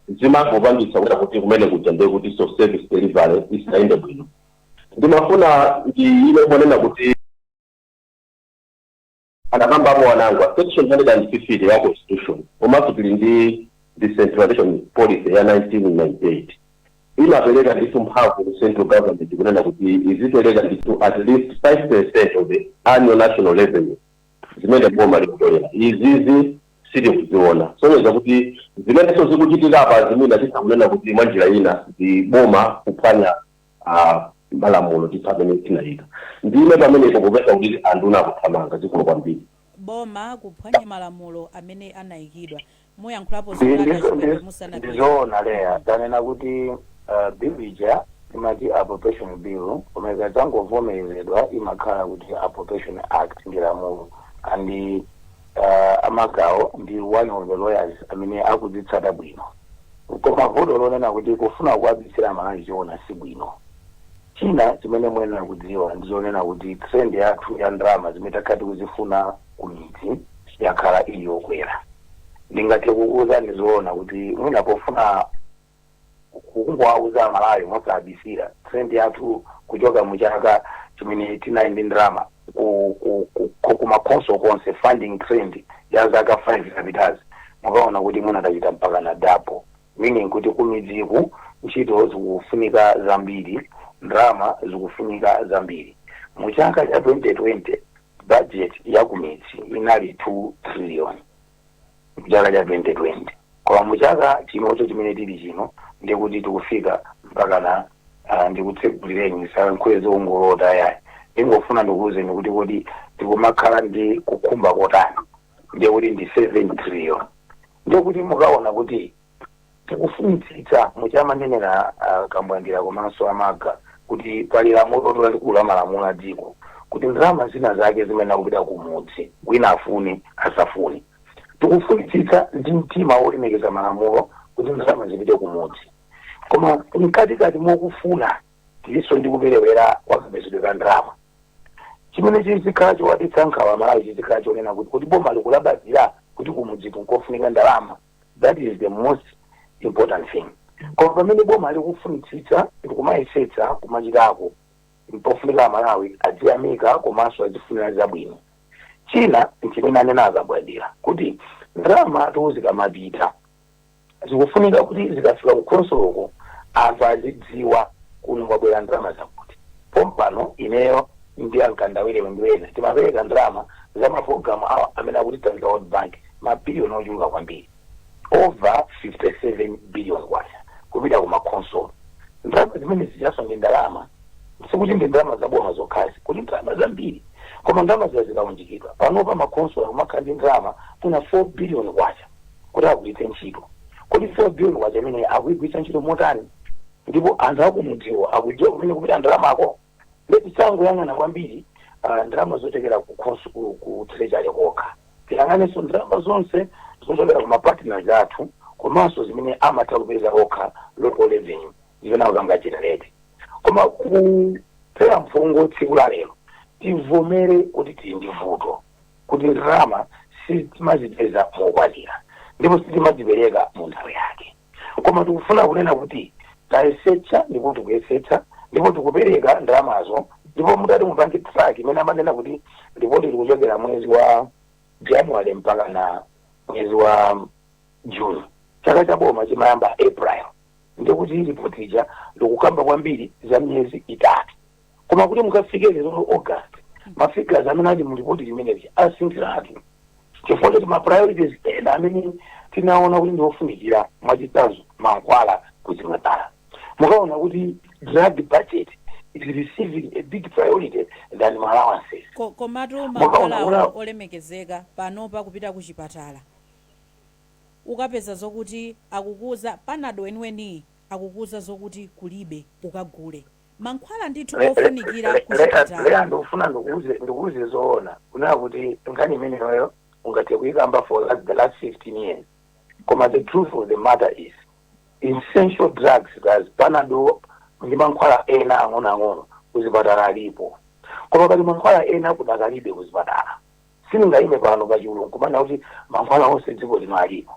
[SPEAKER 5] zimangopangitsa kuti kumene kuja ndiye kuti so service delivery isayende bwino. Ndimafuna ndiyime ponena kuti anakambapo wanangwa section 150 ya constitution, komanso tili ndi decentralization policy ya 1998, imapereka ndithu mphamvu ku central government kunena kuti izipereka ndithu at least 5% of the annual national revenue zimene boma likutolera. Izizi sitikuziona, sonyeza kuti zimenenso zikuchitika apa zimene titha kuti mwa njira ina ndi boma kuphwanya malamulo titha amene tinayika. Ndime pamenepo popeza kuti anduna akuthamanga. Zikulu kwambiri.
[SPEAKER 1] Boma kuphwanya malamulo amene anayikidwa, muyankhulapo zolanda zimene musanapite.
[SPEAKER 3] Ndizoona leya, tanena kuti bill ija imati Appropriation Bill, koma ikadzangovomerezedwa imakhala kuti Appropriation Act, ndi lamulo. And amagawo ndi one of the lawyers amene akudzitsata bwino. Koma vuto lonena kuti kufuna kuwabisira Malawi choona si bwino. China chimene muyenera kudziwa ndizonena kuti trend yathu ya ndalama zimene takhala tikuzifuna ku midzi yakhala ili yokwera. Ndingathe kukuwuzani zoona kuti mwina pofuna kungowauza Amalawi mosabisira, trend yathu kuchoka muchaka chimene tinali ndi ndalama kumakhonsolo konse, funding trend ya zaka 5 zapitazi, mukaona kuti mwina tachita mpaka na double, meaning kuti kumidziku ntchito zikufunika zambiri, ndalama zikufunika zambiri. Mu chaka cha 2020 budget ya kumidzi inali 2 trillion muchaka cha 2020, koma muchaka chinocho chimene tili chino ndikuti tikufika mpaka na ndikutsegulireni, salankhule zongolota yayi, ndingofuna ndikuwuzeni kuti kodi tikumakhala ndi kukhumba kotani, ndiye kuti ndi 7 trillion. Ndiye kuti mukaona kuti tikufunitsitsa muchamanenera Kambwandira komanso Amaga kuti pali lamulo lalikulu la malamulo a dziko kuti ndalama zina zake zimene akupita kumudzi, wina afune asafune, tikufunitsitsa ndi mtima wolemekeza malamulo kuti ndalama zipite kumudzi. Koma mkatikati mokufuna tilinso ndi kuperewera kwa kapezedwe ka ndalama chimene chizikhala chowadetsa nkhawa Malawi, chizikhala chonena kuti boma likulabadira kuti kumudzi kunkofunika ndalama. That is the most important thing. Koma pamene boma likufunitsitsa ndikumayesetsa kumachitako, mpofunika Amalawi adziyamika komanso azifunira zabwino. China nchimene anena Akabwadira kuti ndalama tu zikamapita zikufunika kuti zikafika ku khonsoloko anthu azidziwa kuno kwabwera ndalama zakuti. Pompano ineyo ndi Ankandawire ndi ena timapereka ndalama za mapulogalamu awa amene akuti tafika World Bank, mabiliyoni ochuluka kwambiri, over 57 billion kwacha kupita ku makhonsolo. Ndalama zimene zijaso ndi ndalama, sikuti ndi ndalama zaboma zokhazi, kuti ndalama zambiri, koma ndalama ziya zikaunjikidwa panopa makhonsolo akumakhala ndi ndalama kuna 4 billion kwacha kuti agwiritse ntchito. Kodi 4 billion kwacha imene akuyigwiritsa ntchito motani? Ndipo anthu akumudziwo akudziwa kumene kupita ndalamako? Letisangoyang'ana kwambiri ndalama zochokera ku treasury kokha, tiyang'anenso ndalama zonse zochokera ku mapartners athu komanso zimene amatha kupeza okha, local revenue zimene akupanga generate. Koma kuphera mphongo tsiku la lero. Tivomere kuti tili ndi vuto, kuti ndalama sitimazipeza mokwanira ndipo sitimazipereka mu nthawi yake. Koma tikufuna kunena kuti tayesetsa, ndipo tikuyesetsa, ndipo tikupereka ndalamazo. Ndipo mutati mupange track imene amanena kuti ripoti likuchokera mwezi wa January mpaka na mwezi wa June, chaka cha boma chimayamba April, ndikuti ripoti ija likukamba kwambiri za miyezi 3. Koma kuti mukafike lero August, mafigures amene ali mu ripoti limeneli asinthiratu, chifukwa choti ma priorities ena amene tinaona kuti ndiofunikira, mwachitsanzo mankhwala kuzipatala, mukaona kuti drug budget is receiving a big priority than allowances.
[SPEAKER 1] Komatu
[SPEAKER 3] Mukaona
[SPEAKER 1] mankhwala, olemekezeka, panopa kupita ku chipatala ukapeza zokuti akukuza Panado weniweni, akukuza zokuti kulibe, ukagule mankhwala ndithu ofunikira ku chipatala.
[SPEAKER 3] Leya, ndikufuna ndikuuze zoona, kunena kuti nkhani imeneyoyo ungathe kuyikamba for the last 15 years, koma the truth of the matter is essential drugs as Panado ndi mankhwala ena ang'onoang'ono kuzipatala alipo, koma pali mankhwala ena kudakalibe kuzipatala. Sindingayime pano pachulu nkumanena kuti mankhwala onse dziko lino alipo,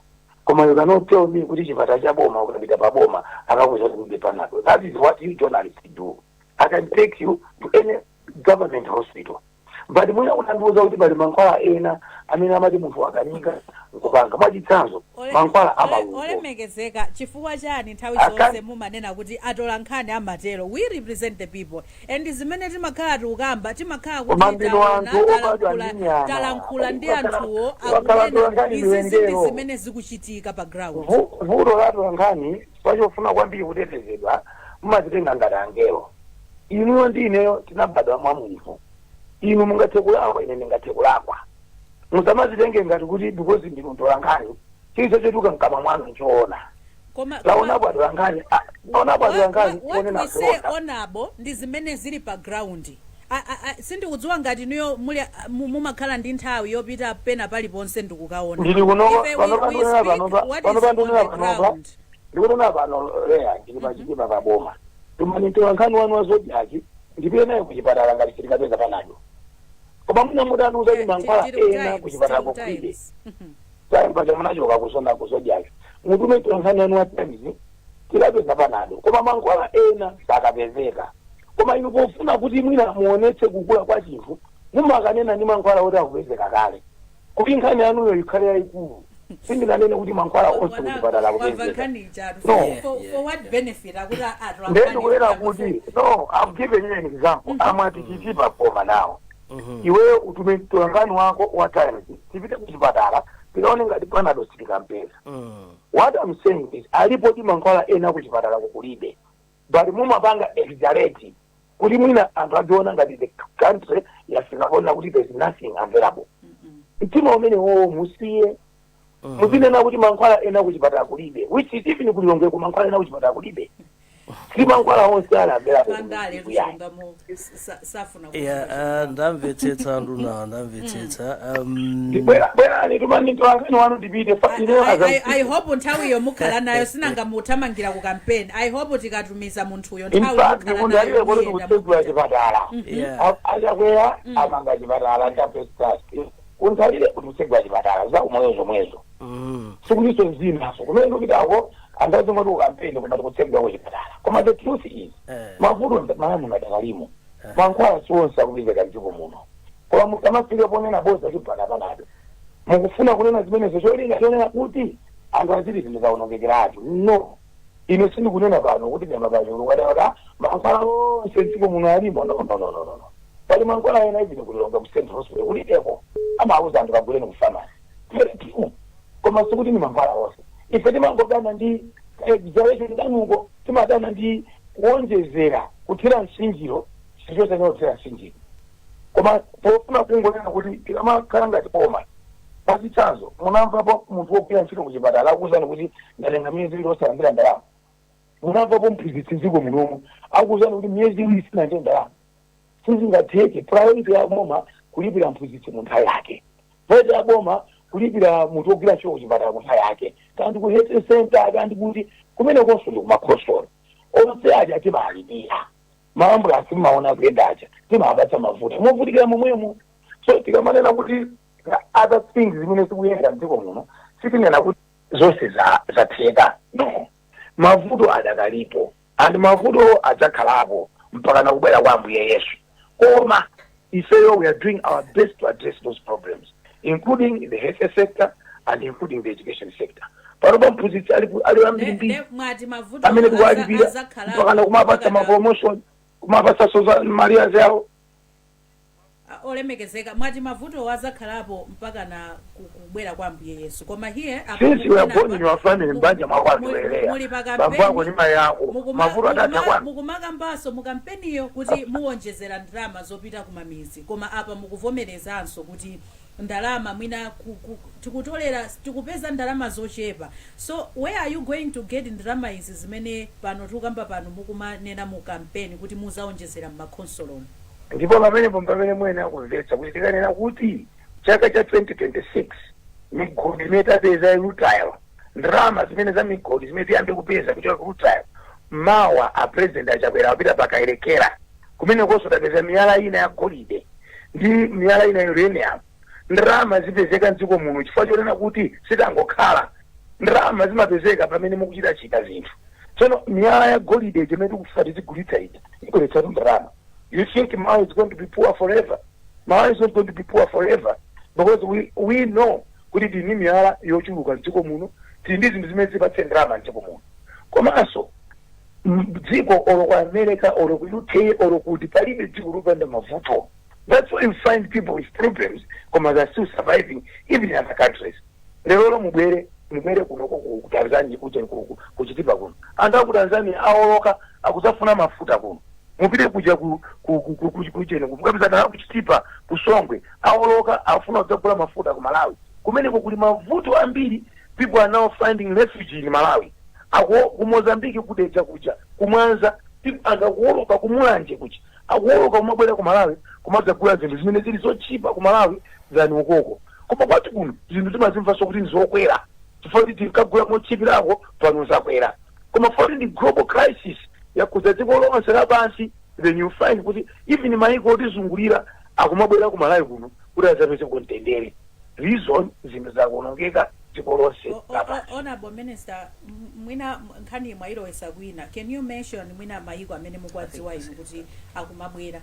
[SPEAKER 3] koma you cannot tell me kuti chipatala cha boma, ukapita pa boma akakuza kuti kulibe Panado. That is what you journalists do. I can take you to any government hospital, but mwina unandiuza kuti pali mankhwala ena amene amati munthu akanika nkupanga, mwachitsanzo mankhwala amalungo.
[SPEAKER 1] Olemekezeka, chifukwa chani nthawi zonse mumanena kuti atola nkhani amatero? We represent the people, and zimene timakhala tikukamba, timakhala
[SPEAKER 3] Koma
[SPEAKER 1] kuti
[SPEAKER 3] ndinu
[SPEAKER 1] taona,
[SPEAKER 3] anthu obadwa
[SPEAKER 1] talankhula
[SPEAKER 3] ndi nyama.
[SPEAKER 1] Talankhula ndi anthuwo,
[SPEAKER 3] Ukakhala
[SPEAKER 1] akunena
[SPEAKER 3] atola nkhani
[SPEAKER 1] izi zindi
[SPEAKER 3] ndiwengero.
[SPEAKER 1] zimene zikuchitika pa ground.
[SPEAKER 3] Vuto la atola nkhani, pachofuna kwambiri kutetezedwa, mumazitenga ngati angelo. Inuyo ndi ineyo tinabadwa mwa munthu. Inu mungathe kulakwa, ine ndingathe kulakwa. Musamazitenge ngati kuti because ndinu mtola nkhani, chilichonse chotuka mkamwa mwanu nchoona.
[SPEAKER 1] Koma
[SPEAKER 3] Laonapo atola nkhani, laonapo atola nkhani
[SPEAKER 1] what
[SPEAKER 3] onena
[SPEAKER 1] we say,
[SPEAKER 3] zoona?
[SPEAKER 1] Honorable, ndi zimene zili pa ground. Sindikudziwa ngati inuyo muli mumakhala ndi nthawi yopita pena paliponse ndikukaona.
[SPEAKER 3] Ndili kunoko panopa, ndinena panopa, panopa ndinena panopa, ndikunena pano leya, ndili pachitima paboma. Tumani mtola nkhani wanu wa Zodiak, ndipite naye kuchipatala ngati sitikapeza Panado. Koma mwina mutaniuza kuti mankhwala ena kuchipatala kulibe, time paja munachoka kusona ku Zodiak, mutume mtola nkhani wanu wa Times, tikapeza Panado, koma mankhwala ena sakapezeka. Koma inu pofuna kuti mwina muonetse kukula kwa chinthu, mumakanena ndi mankhwala oti akupezeka kale, kuti nkhani yanuyo ikhale yayikulu. Sindinganene kuti mankhwala onse kuchipatala
[SPEAKER 1] Wamva
[SPEAKER 3] akupezeka.
[SPEAKER 1] nkhani ijatu.
[SPEAKER 3] No.
[SPEAKER 1] For what benefit akuti atola
[SPEAKER 3] Ndiye
[SPEAKER 1] nkhani
[SPEAKER 3] ndikunena kuti no, I'm giving you an example. Amati Chitipa boma nawo, iweyo utume mtolankhani wako wa Times, tipite kuchipatala tikaone ngati Panado sitikampeza. What I'm saying is alipo ti mankhwala ena kuchipatala kulibe, but mumapanga exaggerate kuti mwina anthu adziona ngati the country yafika kuona kuti there's nothing available. Mtima umene wowo musiye. Muzinena kuti mankhwala ena kuchipatala kulibe, which is even kuLilongwe mankhwala ena kuchipatala kulibe. Si mankhwala onse ali available.
[SPEAKER 1] Pandale.
[SPEAKER 3] Kuyayi.
[SPEAKER 1] Chilungamo safuna.
[SPEAKER 2] Yeah, ndamvetsetsa nduna, ndamvetsetsa.
[SPEAKER 3] Bwerani, tumani mtolankhani wanu tipite ineyo as I'm
[SPEAKER 1] I hope nthawiyo mukhala nayo. Sinanga muthamangira ku campaign. I hope tikatumiza munthuyo,
[SPEAKER 3] In
[SPEAKER 1] nthawi
[SPEAKER 3] fact,
[SPEAKER 1] mukhala
[SPEAKER 3] munthu alibe
[SPEAKER 1] nayo,
[SPEAKER 3] kuti
[SPEAKER 1] muyenda
[SPEAKER 3] kutsegula
[SPEAKER 1] mupita.
[SPEAKER 3] chipatala. Achakwera amanga chipatala cha first class kunthalire, kuti kutsegula chipatala za umoyo zomwezo. Sikuliso zinaso kumene ndikupitako, anthu azingoti kukampeni, koma tikutsegula kuchipatala. Koma the truth is mavuto malamulo adakalimo, mankhwala siwonse akupezeka mdziko muno. Koma musamafike ponena boza chipana Panado. Mukufuna kunena zimenezo cholinga chonena kuti anthu aziti zinthu zawonongekeratu. No, ine sindikunena pano kuti nyama pachulu kadaka mankhwala onse mdziko muno alimo. No, no, no, no, no. Pali mankhwala ena even kuLilongwe ku Central Hospital kulibeko, amauza anthu kaguleni ku pharmacy. Very true, koma sikuti ni mankhwala onse. Ife timangodana ndi exaggeration kanuko, timadana ndi kuonjezera kuthira msinjiro sichonse kuthira msinjiro, koma pofuna kungonena kuti tikamakhala ngati boma. Mwachitsanzo, munamvapo munthu wogwira ntchito kuchipatala akuwuzani kuti ndatenga miyezi 2 osalandira ndalama? Munamvapo mphunzitsi dziko munomu akuwuzani kuti miyezi 2 sinalandire ndalama? Sizingatheke. Priority ya boma kulipira mphunzitsi mu nthawi yake, priority ya boma kulipira munthu wogwira ntchito kuchipatala mu nthawi yake, kandi ku health center, kandi kuti kumene konso ndi kumakhosolo, onse aja timalipira. Maambulansi mmaona kuyendacha timapatsa mafuta, movutikira momwemo. So tikamanena kuti other things zimene zikuyenda mdziko muno, sitinena kuti zonse zatheka, no. Mavuto adakalipo and mavuto adzakhalapo mpaka nakubwera kwa Ambuye Yesu, koma ifeyo we are doing our best to address those problems, including the health sector and including the education sector. Panopa mphunzitsi ali ambirimbiri
[SPEAKER 1] Mwati mavuto
[SPEAKER 3] amene tikuwalipira
[SPEAKER 1] azakhalapo
[SPEAKER 3] mpakana kumapatsa mapromotion, kumapatsa soza maliya zawo.
[SPEAKER 1] Olemekezeka, mwati mavuto azakhalapo mpaka na kubwera kwa Ambuye Yesu, koma here apa
[SPEAKER 3] Since you are
[SPEAKER 1] mukunena
[SPEAKER 3] born in your family, mbanja mwako
[SPEAKER 1] muli
[SPEAKER 3] atueleya
[SPEAKER 1] pa
[SPEAKER 3] bambo ako
[SPEAKER 1] kampeni
[SPEAKER 3] ni mayi ako, mavuto adatha kwanu.
[SPEAKER 1] Mukumakambanso mu kampeniyo kuti muwonjezera ndalama zopita kumamizi, koma apa mukuvomerezanso kuti ndalama mwina tikutolera, tikupeza ndalama zochepa. So where are you going to get ndalama izi zimene pano tikukamba pano mukumanena mu kampeni kuti muzawonjezera mmakhonsolomo?
[SPEAKER 3] Ndipo pamenepo pamene muyenera kumvetsa kuti tikanena kuti chaka cha 2026 migodi imene tapeza rutile, ndalama zimene za migodi zimene tiyambe kupeza kuchoka ku rutile, mawa a President Achakwera apita pakayerekera kumene konso tapeza miyala ina ya golide ndi miyala ina ya uranium. Ndalama zipezeka mdziko muno chifukwa chonena kuti sitangokhala. Ndalama zimapezeka pamene mukuchita chita zinthu. Tsono miyala ya golide imene tikufa tizigulitsa ija ibweretsatu ndalama. You think Malawi is going to be poor forever? Malawi is not going to be poor forever because we know kuti tili ndi miyala yochuluka mdziko muno, tili ndi zinthu zimene zipatse ndalama mdziko muno. Komanso dziko olo ku America, olo ku UK, olo kuti, palibe dziko lopanda mavuto. That's why you find people with problems koma they're still surviving even in other countries. Lero mubwere kunoko ku Tanzania, kuja kuchitipa kuno, anthu aku Tanzania aoloka akudzafuna mafuta kuno. Mupite kuja kuchene, mukapeza kuchitipa, kusongwe, aoloka afuna kudzagula mafuta ku Malawi. Kumeneko kuli mavuto ambiri. People are now finding refuge in Malawi. Ako ku Mozambique, kudedza kuja, kumwanza, people anthu akuoloka, kumulanje kuja akuoloka kumabwera ku Malawi kumadzagula zinthu zimene zili zochipa ku Malawi than ukoko. Koma kwati kuno zinthu timazimvanso kuti ndizokwera chifukwa kuti tinkagula mochipirako, pano zakwera. Koma foti ndi global crisis yakhudza dziko lonse lapansi, then you find kuti even maiko otizungulira akumabwera ku Malawi kuno kuti adzapeze mtendere. Reason, zinthu zakuonongeka dziko lonse lapansi.
[SPEAKER 1] Honorable Minister, mwina nkhani mwayilowesa kwina. Can you mention mwina mayiko amene mukwadziwa inu kuti akumabwera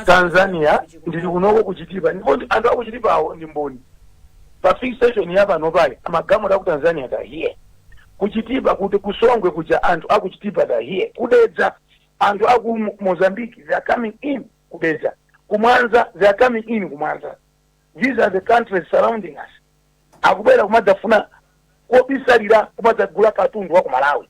[SPEAKER 3] Tanzania, ndili kunoko kuchitipa ndipo anthu akuchitipawo ndi mboni. Pa filling station ya pano pali amagalimoto aku Tanzania ta here kuchitipa, kuti kusongwe kuja anthu akuchitipa ta here, kudedza anthu aku Mozambique, they are coming in kudedza, kumwanza they are coming in kumwanza. These are the countries surrounding us, akubwera kumadzafuna kobisalira, kumadzagula katundu wa ku Malawi.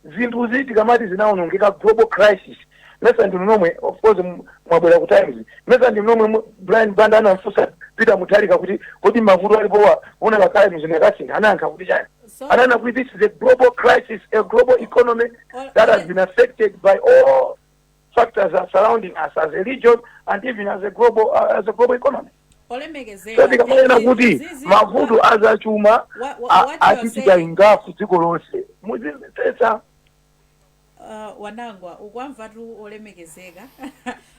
[SPEAKER 3] Zinthu zi tikamati zinaonongeka, global crisis, mesa ndinu nomwe, of course mwabwera ku Times, mesa ndinu nomwe Brian Banda anamfunsa Peter Mutharika kuti kodi mavuto alipowa una kakale mzinakasintha, anayankha kuti chani? Anana kuti this is a global crisis, a global economy that has been affected by all factors that surrounding us as a region and even as a global economy.
[SPEAKER 1] Olemekezeka,
[SPEAKER 3] So tikamanena kuti mavuto azachuma
[SPEAKER 1] what you are
[SPEAKER 3] achitika
[SPEAKER 1] saying
[SPEAKER 3] ingafu dziko lonse, muzimvetsetsa.
[SPEAKER 1] Wanangwa, ukwamva tu olemekezeka,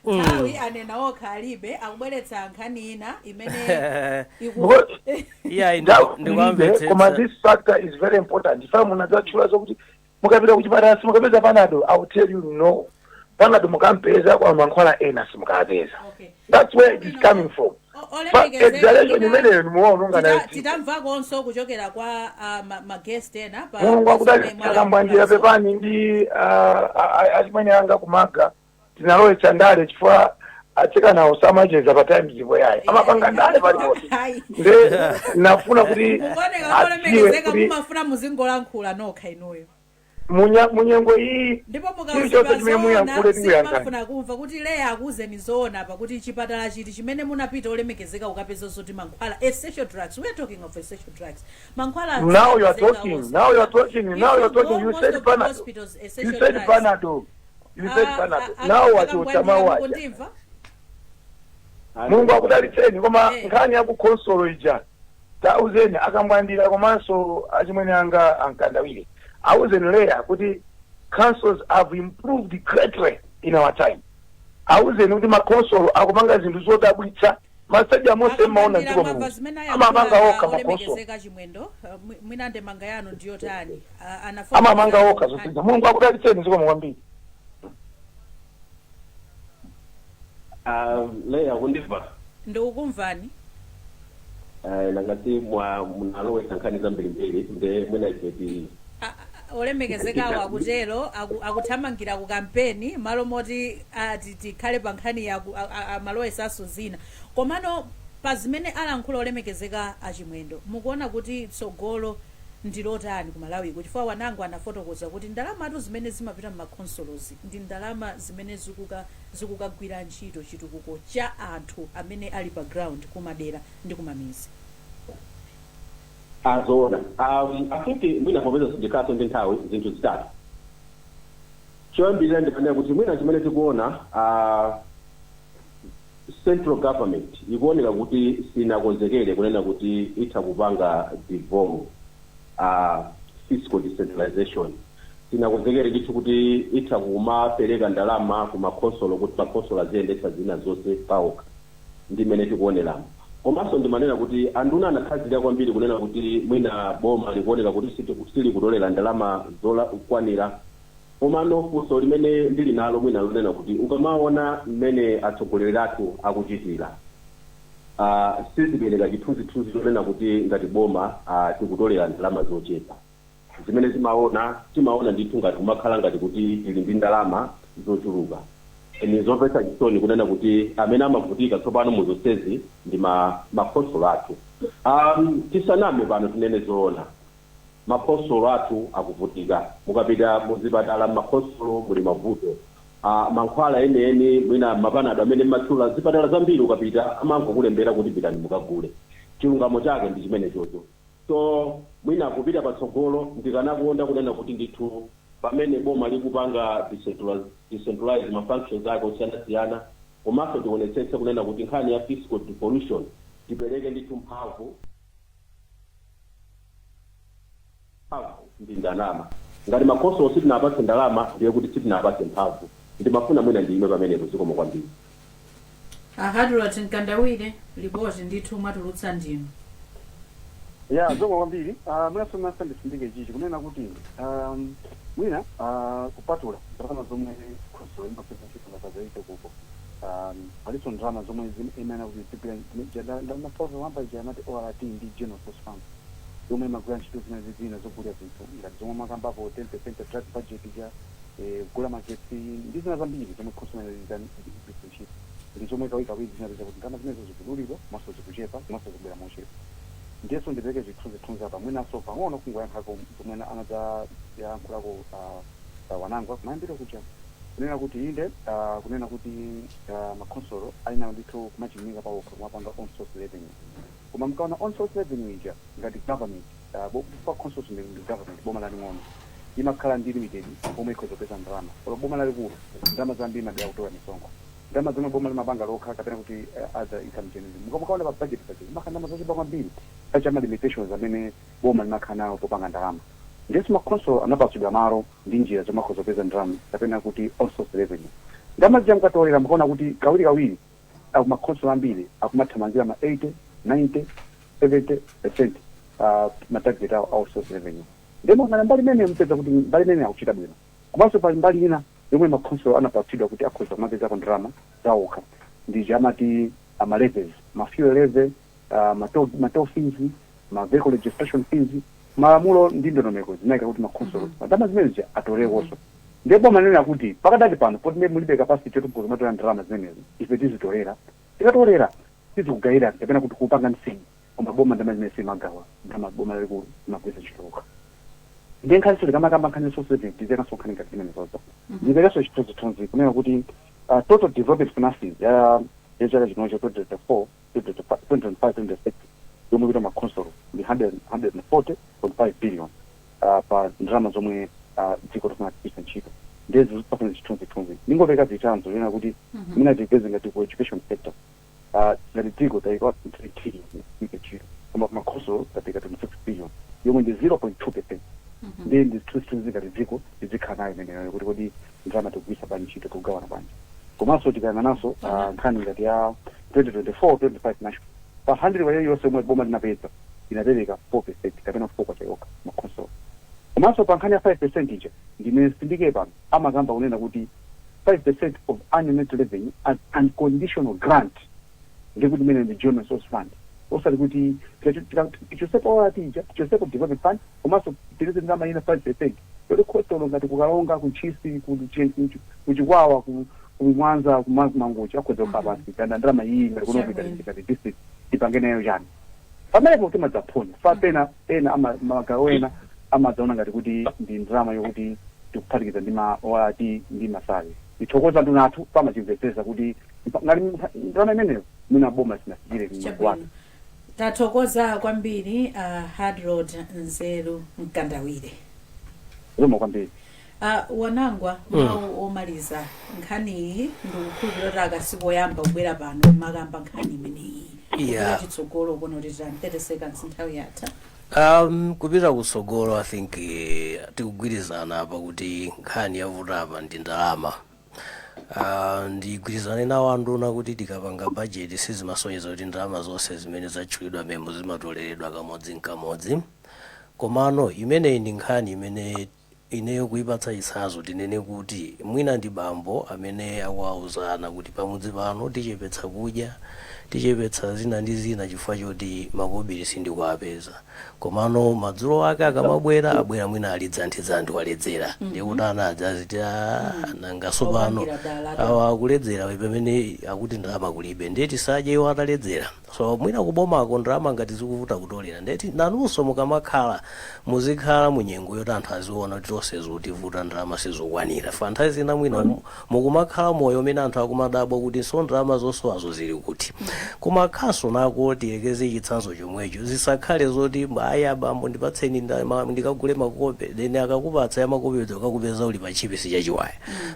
[SPEAKER 1] nthawi anena okha alibe, akubweretsa nkhani ina imene
[SPEAKER 2] Iyayi,
[SPEAKER 3] Koma
[SPEAKER 2] ndikwamvetsetsa.
[SPEAKER 3] this factor is very important. Ifa munadzatchula zokuti mukapita kuchipatala simukapeza Panado. I will tell you, no, Panado mukampeza kwa mankhwala ena simukapeza. That's where it is coming from.
[SPEAKER 1] Olemekezeka,
[SPEAKER 3] Exaggeration imeneyo nimuwaononga nayo dziko.
[SPEAKER 1] Titamvakonso kuchokera kwa ma guest ena pa
[SPEAKER 3] Mulungu
[SPEAKER 1] pa
[SPEAKER 3] akudali
[SPEAKER 1] zimene
[SPEAKER 3] akambwandira.
[SPEAKER 1] mwalankhulazo.
[SPEAKER 3] Pepani ndi achimwene anga kumaga, tinalowetsa ndale chifukwa atsikanawo samacheza pa Times ipo yayi, amapanga ndale paliponse.
[SPEAKER 1] Ayi.
[SPEAKER 3] Nde nafuna kuti
[SPEAKER 1] Mukuoneka
[SPEAKER 3] adziwe
[SPEAKER 1] olemekezeka
[SPEAKER 3] kuti
[SPEAKER 1] mumafuna muzingolankhula nokha inuyo.
[SPEAKER 3] Munyengo iyi
[SPEAKER 1] Ndipo
[SPEAKER 3] chilichonse
[SPEAKER 1] mukauziwa
[SPEAKER 3] chimene muyankhule
[SPEAKER 1] zoona
[SPEAKER 3] tikuyankhani.
[SPEAKER 1] Simafuna kumva kuti leya akuuzeni zoona pakuti chipatala chiti chimene munapita olemekezeka ukapeza zoti mankhwala, essential drugs, we are talking of essential drugs, mankhwala
[SPEAKER 3] Now you are
[SPEAKER 1] asapezeka
[SPEAKER 3] talking.
[SPEAKER 1] onse.
[SPEAKER 3] Now you are talking.
[SPEAKER 1] If
[SPEAKER 3] Now you
[SPEAKER 1] you
[SPEAKER 3] are talking.
[SPEAKER 1] go
[SPEAKER 3] You
[SPEAKER 1] most
[SPEAKER 3] said
[SPEAKER 1] of the
[SPEAKER 3] Panado.
[SPEAKER 1] hospitals,
[SPEAKER 3] You
[SPEAKER 1] essential
[SPEAKER 3] said
[SPEAKER 1] drugs.
[SPEAKER 3] Panado. You said Panado. Now wachotsa mawu aja.
[SPEAKER 1] Mukundimva?
[SPEAKER 3] Mulungu akudalitseni, koma nkhani ya kukhonsolo ija, tauzeni akambwandira komanso achimwene anga ankandawire, auzeni leya kuti Councils have improved greatly in our time. Auzeni kuti makhonsolo akupanga zinthu zodabwitsa. Mastadium onse mmaona
[SPEAKER 1] Akamwandira,
[SPEAKER 3] dziko
[SPEAKER 1] mwamva
[SPEAKER 3] muno
[SPEAKER 1] zimene
[SPEAKER 3] amapanga
[SPEAKER 1] ayankhula
[SPEAKER 3] okha makhonsolo.
[SPEAKER 1] Olemekezeka Chimwendo, mwina ndemanga yanu ndiyotani?
[SPEAKER 3] Amamanga okha zonsezi. Mulungu akudalitseni, zikomo kwambiri.
[SPEAKER 5] Leya, kundimva?
[SPEAKER 1] Ndikukumvani.
[SPEAKER 5] Nangati mwa munalowesa nkhani zambirimbiri, nde mwina ife ti
[SPEAKER 1] Olemekezekawo akutero, akuthamangira ku kampeni malo moti tikhale pa nkhani ya amalowesanso zina. Komano pa zimene alankhula olemekezeka Achimwendo, mukuona kuti tsogolo ndilotani ku Malawiko? Chifukwa Wanango anafotokoza kuti ndalamatu zimene zimapita m'makhonsolozi ndi ndalama zimene zikukagwira ntchito chitukuko cha anthu amene ali pa ground, kumadera ndi kumamizi.
[SPEAKER 5] Azoona, I think mwina popeza sindikhaso ndi nthawi, zinthu zitatu. Choyambirira, ndimanena kuti mwina chimene tikuona, central government ikuoneka kuti sinakonzekere kunena kuti itha kupanga devolve fiscal decentralization. Sinakonzekere ndithu kuti itha kumapereka ndalama ku makhonsolo kuti makhonsolo aziyendetsa zina zonse paokha, ndi mmene tikuoneramo. Komanso ndimanena kuti anduna anakhazikika kwambiri kunena kuti mwina boma likuoneka kuti silikutolera ndalama zokwanira. Komano funso limene ndili nalo mwina lonena kuti ukamaona mmene atsogoleri athu akuchitira, sizipereka chithunzithunzi chonena kuti ngati boma tikutolera ndalama zochepa. Zimene zimaona, timaona ndithu ngati kumakhala ngati kuti tili ndi ndalama zochuluka. Ni zomvetsa chisoni kunena kuti amene amavutika tsopano mu zonsezi ndi makhonsolo athu. Tisaname pano, tinene zoona, makhonsolo athu akuvutika. Mukapita muzipatala m'makhonsolo muli mavuto, mankhwala enieni, mwina mapanado amene mmatchula, zipatala zambiri ukapita amangokulembera kuti pitani mukagule. Chilungamo chake ndi chimene chocho. So mwina kupita patsogolo, ndikanakonda kunena kuti ndithu pamene boma likupanga decentralize ma functions ake osiyanasiyana, komanso tionetsetse kunena kuti nkhani ya fiscal devolution, tipereke ndithu mphamvu. Mphamvu ndi ndalama. Ngati makhonsolo sitinapatse ndalama, ndiye kuti sitinapatse mphamvu. Ndimafuna mwina ndiyime pamenepo, zikomo kwambiri.
[SPEAKER 1] Ahadrat Mkandawire, ripoti ndithu mwatulutsa ndinu.
[SPEAKER 4] Ya, zikomo kwambiri. Mwinaso masa ndisindike chichi kunena kuti mwina kupatula ndalama zomwe khonsolo imapeza ntchito ngati kuko, palinso ndalama zomwe imene kuti zigwira ndamafoto ija amati ORT ndi general source fund, yomwe imagwira ntchito zina zina zogulira zinthu ngati zomwe mwakambapo, 10% drug budget ija, kugula magetsi ndi zina zambiri zomwe khonsolo imene ntchito, ndi zomwe kawirikawiri zinapeza kuti ndalama zimenezo zikudulidwa komanso zikuchepa komanso zikubwera mochepa. Ndiyenso ndipereke zithunzithunzi apa, mwinanso pang'ono kungoyankhako zomwe anadza yankhulako Wanangwa kumayambiro kuja, kunena kuti inde, kunena kuti makhonsolo ali nawo ndithu kumachilimika pawokha kumapanga own source revenue. Koma mkaona own source revenue ija, ngati government, pa khonsolo ndi government, boma laling'ono imakhala ndi limited pomwe ikhoza kupeza ndalama. Olo boma lalikulu, ndalama zambiri madera kutola misonkho. Ndalama zomwe boma limapanga lokha kapena kuti other income generation, mukaona pa budget imakhala ndalama zochepa kwambiri pacha ma limitations amene boma limakhala nayo popanga ndalama. Ndiyenso makhonsolo anapatsidwa malo ndi njira zomwe akhoza kupeza ndalama kapena kuti own source revenue. Ndalama zija mukatolera, mukaona kuti kawirikawiri makhonsolo ambiri akumathamangira ma 80, 90, 70% ma target awo own source revenue. Ndiye mukangana mbali imene, mupeza kuti mbali imene akuchita bwino. Komanso pali mbali ina yomwe makhonsolo anapatsidwa kuti akhoza kumapezako ndalama zawokha, ndi amati ama levies, ma fuel levy, ma toll fees, ma vehicle registration fees. Malamulo ndi ndondomeko zinayika kuti makhonsolo ndalama zimenezi atolekonso. Ndiye boma linena kuti pakadali pano, poti ndiye mulibe capacity yoti mukhoza kumatola ndalama zimenezi, ife tizitolera. Tikatolera tizikugayirani kapena kuti kupanga msingi. Koma boma ndalama zimene simagawa, ndalama boma lalikulu limagwiritsa ntchito lokha. Ndiye nkhaniso tikamakamba nkhani source revenue, tizekanso nkhani ngati zimene zozo. Ndiperekenso chithunzithunzi kunena kuti total development finances ya chaka chinocho 2024, 2025, 2026 yomwe kupita makhonsolo ndi 140.5 billion pa ndalama zomwe dziko lifuna kugwiritsa ntchito. Ndiye zipasana chithunzithunzi. Ndingopeka zitsanzo kunena kuti mina tipeze ngati ku education sector, ngati dziko tayika 3 trillion kugwiritsa ntchito, koma kumakhonsolo tapeka 26 billion yomwe ndi 0.2%. Ndi zithunzithunzi ngati dziko lizikhala nayo imeneyo, kuti kodi ndalama tikugwisa bwanji ntchito, tikugawana bwanji. Komanso tikayang'ananso nkhani ngati ya 2024 25 national, pa 100 kwacha yonse yomwe boma linapeza, inapereka 4% kapena 4 kwacha yokha makhonsolo. Komanso pa nkhani ya 5% ija, ndimene sindike pano amakamba kunena kuti 5% of annual net revenue as unconditional grant, ndikuti imene ndi general resource fund, osati kuti tichosepo ORT ija, tichosepo development fund, komanso tilize ndalama ina 5% yoti khonsolo ngati kuKaronga, kuNtchisi, kuChikwawa, kuMwanza, kuMangochi akhoza kukhala pansi kana ndalama iyi ngati kuno ngati district tipange nayo chani. Pamenepo timadzaphonya fa pena ena magawo ena amadzaona ngati kuti ndi ndalama yokuti tikuphatikiza ndi ma ORT ndi ma salary. Ndithokoza nduna athu pamachimvetsetsa kuti ngati ndalama imeneyo mwina boma sinafikire mlingo wake.
[SPEAKER 1] Chabwino, tathokoza kwambiri Hardroad Nzeru Mkandawire.
[SPEAKER 4] Zikomo kwambiri.
[SPEAKER 1] Wanangwa, mawu omaliza. Nkhaniyi ndikukhulupirira kuti akasiku oyamba kubwera pano makamba nkhani imeneyi. Kupita chitsogolo kuno titani? 30 seconds, nthawi yatha.
[SPEAKER 2] Kupita kutsogolo, I think tikugwirizana apa kuti nkhani yavuta apa ndi ndalama. Ndigwirizane nawo anduna kuti tikapanga budget sizimasonyeza kuti ndalama zonse zimene zatchulidwa memo zimatoleredwa kamodzi nkamodzi. Komano imeneyi ndi nkhani imene ineyo kuipatsa chitsanzo, tinene kuti mwina ndi bambo amene akuwawuzana kuti pamudzi pano tichepetsa kudya, tichepetsa zina ndi zina chifukwa choti makobiri sindikuwapeza. Komano madzulo ake akamabwera, abwera mwina ali dzanthidzanthi, waledzera, ndiye kuti ana adzaziti, "Ah, nanga sopano
[SPEAKER 1] Opangira dala."
[SPEAKER 2] awa akuledzera pamene akuti ndalama kulibe, ndiye tisadye iwo ataledzera. So mwina kubomako ndalama ngati zikuvuta kutolera, ndeti nanunso mukamakhala muzikhala munyengo yoti anthu aziona kuti tonse zikutivuta, ndalama sizokwanira. Fa nthawi zina mwina mukumakhala moyo umene anthu akumadabwa kuti so ndalama zosowazo zili kuti. Kumakhaso nako, tiyekeze chitsanzo chomwecho, zisakhale zoti aya bambo ndipatseni ndikagule makope, then akakupatsa ya makope ukakupeza uli pa chipisi chachiwaya.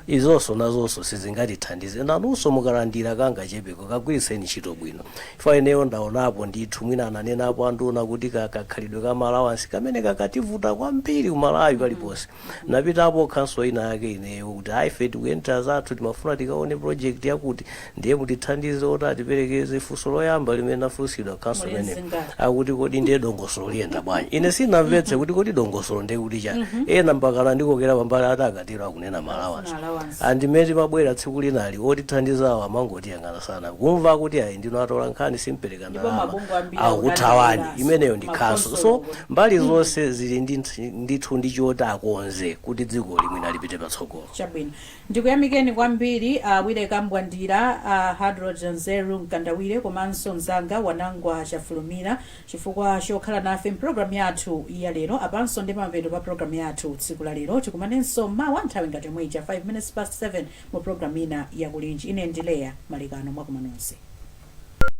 [SPEAKER 2] Izonso nazonso sizingatithandize. Nanunso mukalandira kangachepeko, kagwiritseni ntchito bwino. Fa ineyo ndaonapo ndithu, mwina ananenapo anduna kuti kakhalidwe ka allowance kamene kakativuta kwambiri kuMalawi paliponse. Napitapo khanso ina yake ineyo kuti ayi, ife tikuyendera zathu, timafuna tikaone project yakuti, ndiye mutithandize oti atiperekeze. Funso loyamba limene nafunsidwa khanso
[SPEAKER 1] Muli
[SPEAKER 2] imene
[SPEAKER 1] mzingati?
[SPEAKER 2] akuti, "Kodi ndiye dongosolo liyenda bwanji?" Ine sinamvetse kuti kodi dongosolo ndiye kuti chani. Ena mpakana ndikokera pambali ati akatero akunena ma allowance.
[SPEAKER 1] Afuna allowance.
[SPEAKER 2] Andimene timabwera tsiku linali, otithandizawo amangotiyang'ana sana kumva kuti ayi, ndino atola nkhani, simpereka
[SPEAKER 1] Ndipo
[SPEAKER 2] ndalama,
[SPEAKER 1] mabungwe ambiri
[SPEAKER 2] akukuthawani.
[SPEAKER 1] akudandaula.
[SPEAKER 2] Imeneyo ndi khanso. So
[SPEAKER 1] Makonsolo.
[SPEAKER 2] mbali zonse zili ndi ndithu ndi choti akonze kuti dziko limwina lipite patsogolo.
[SPEAKER 1] Chabwino, ndikuyamikeni kwambiri Awire Kambwandira, Hardroad Nzeru Mkandawire komanso mzanga Wanangwa Chafulumira chifukwa chokhala nafe mpulogalamu yathu ya lero. Apanso ndi pamapeto pa pulogalamu yathu tsiku la lero. Tikumanenso mawa nthawi ngati yomwe ija, 5 minutes past 7, mu pulogalamu ina yakulinji. Ine ndi Leya Malikano, mwakuma nonse.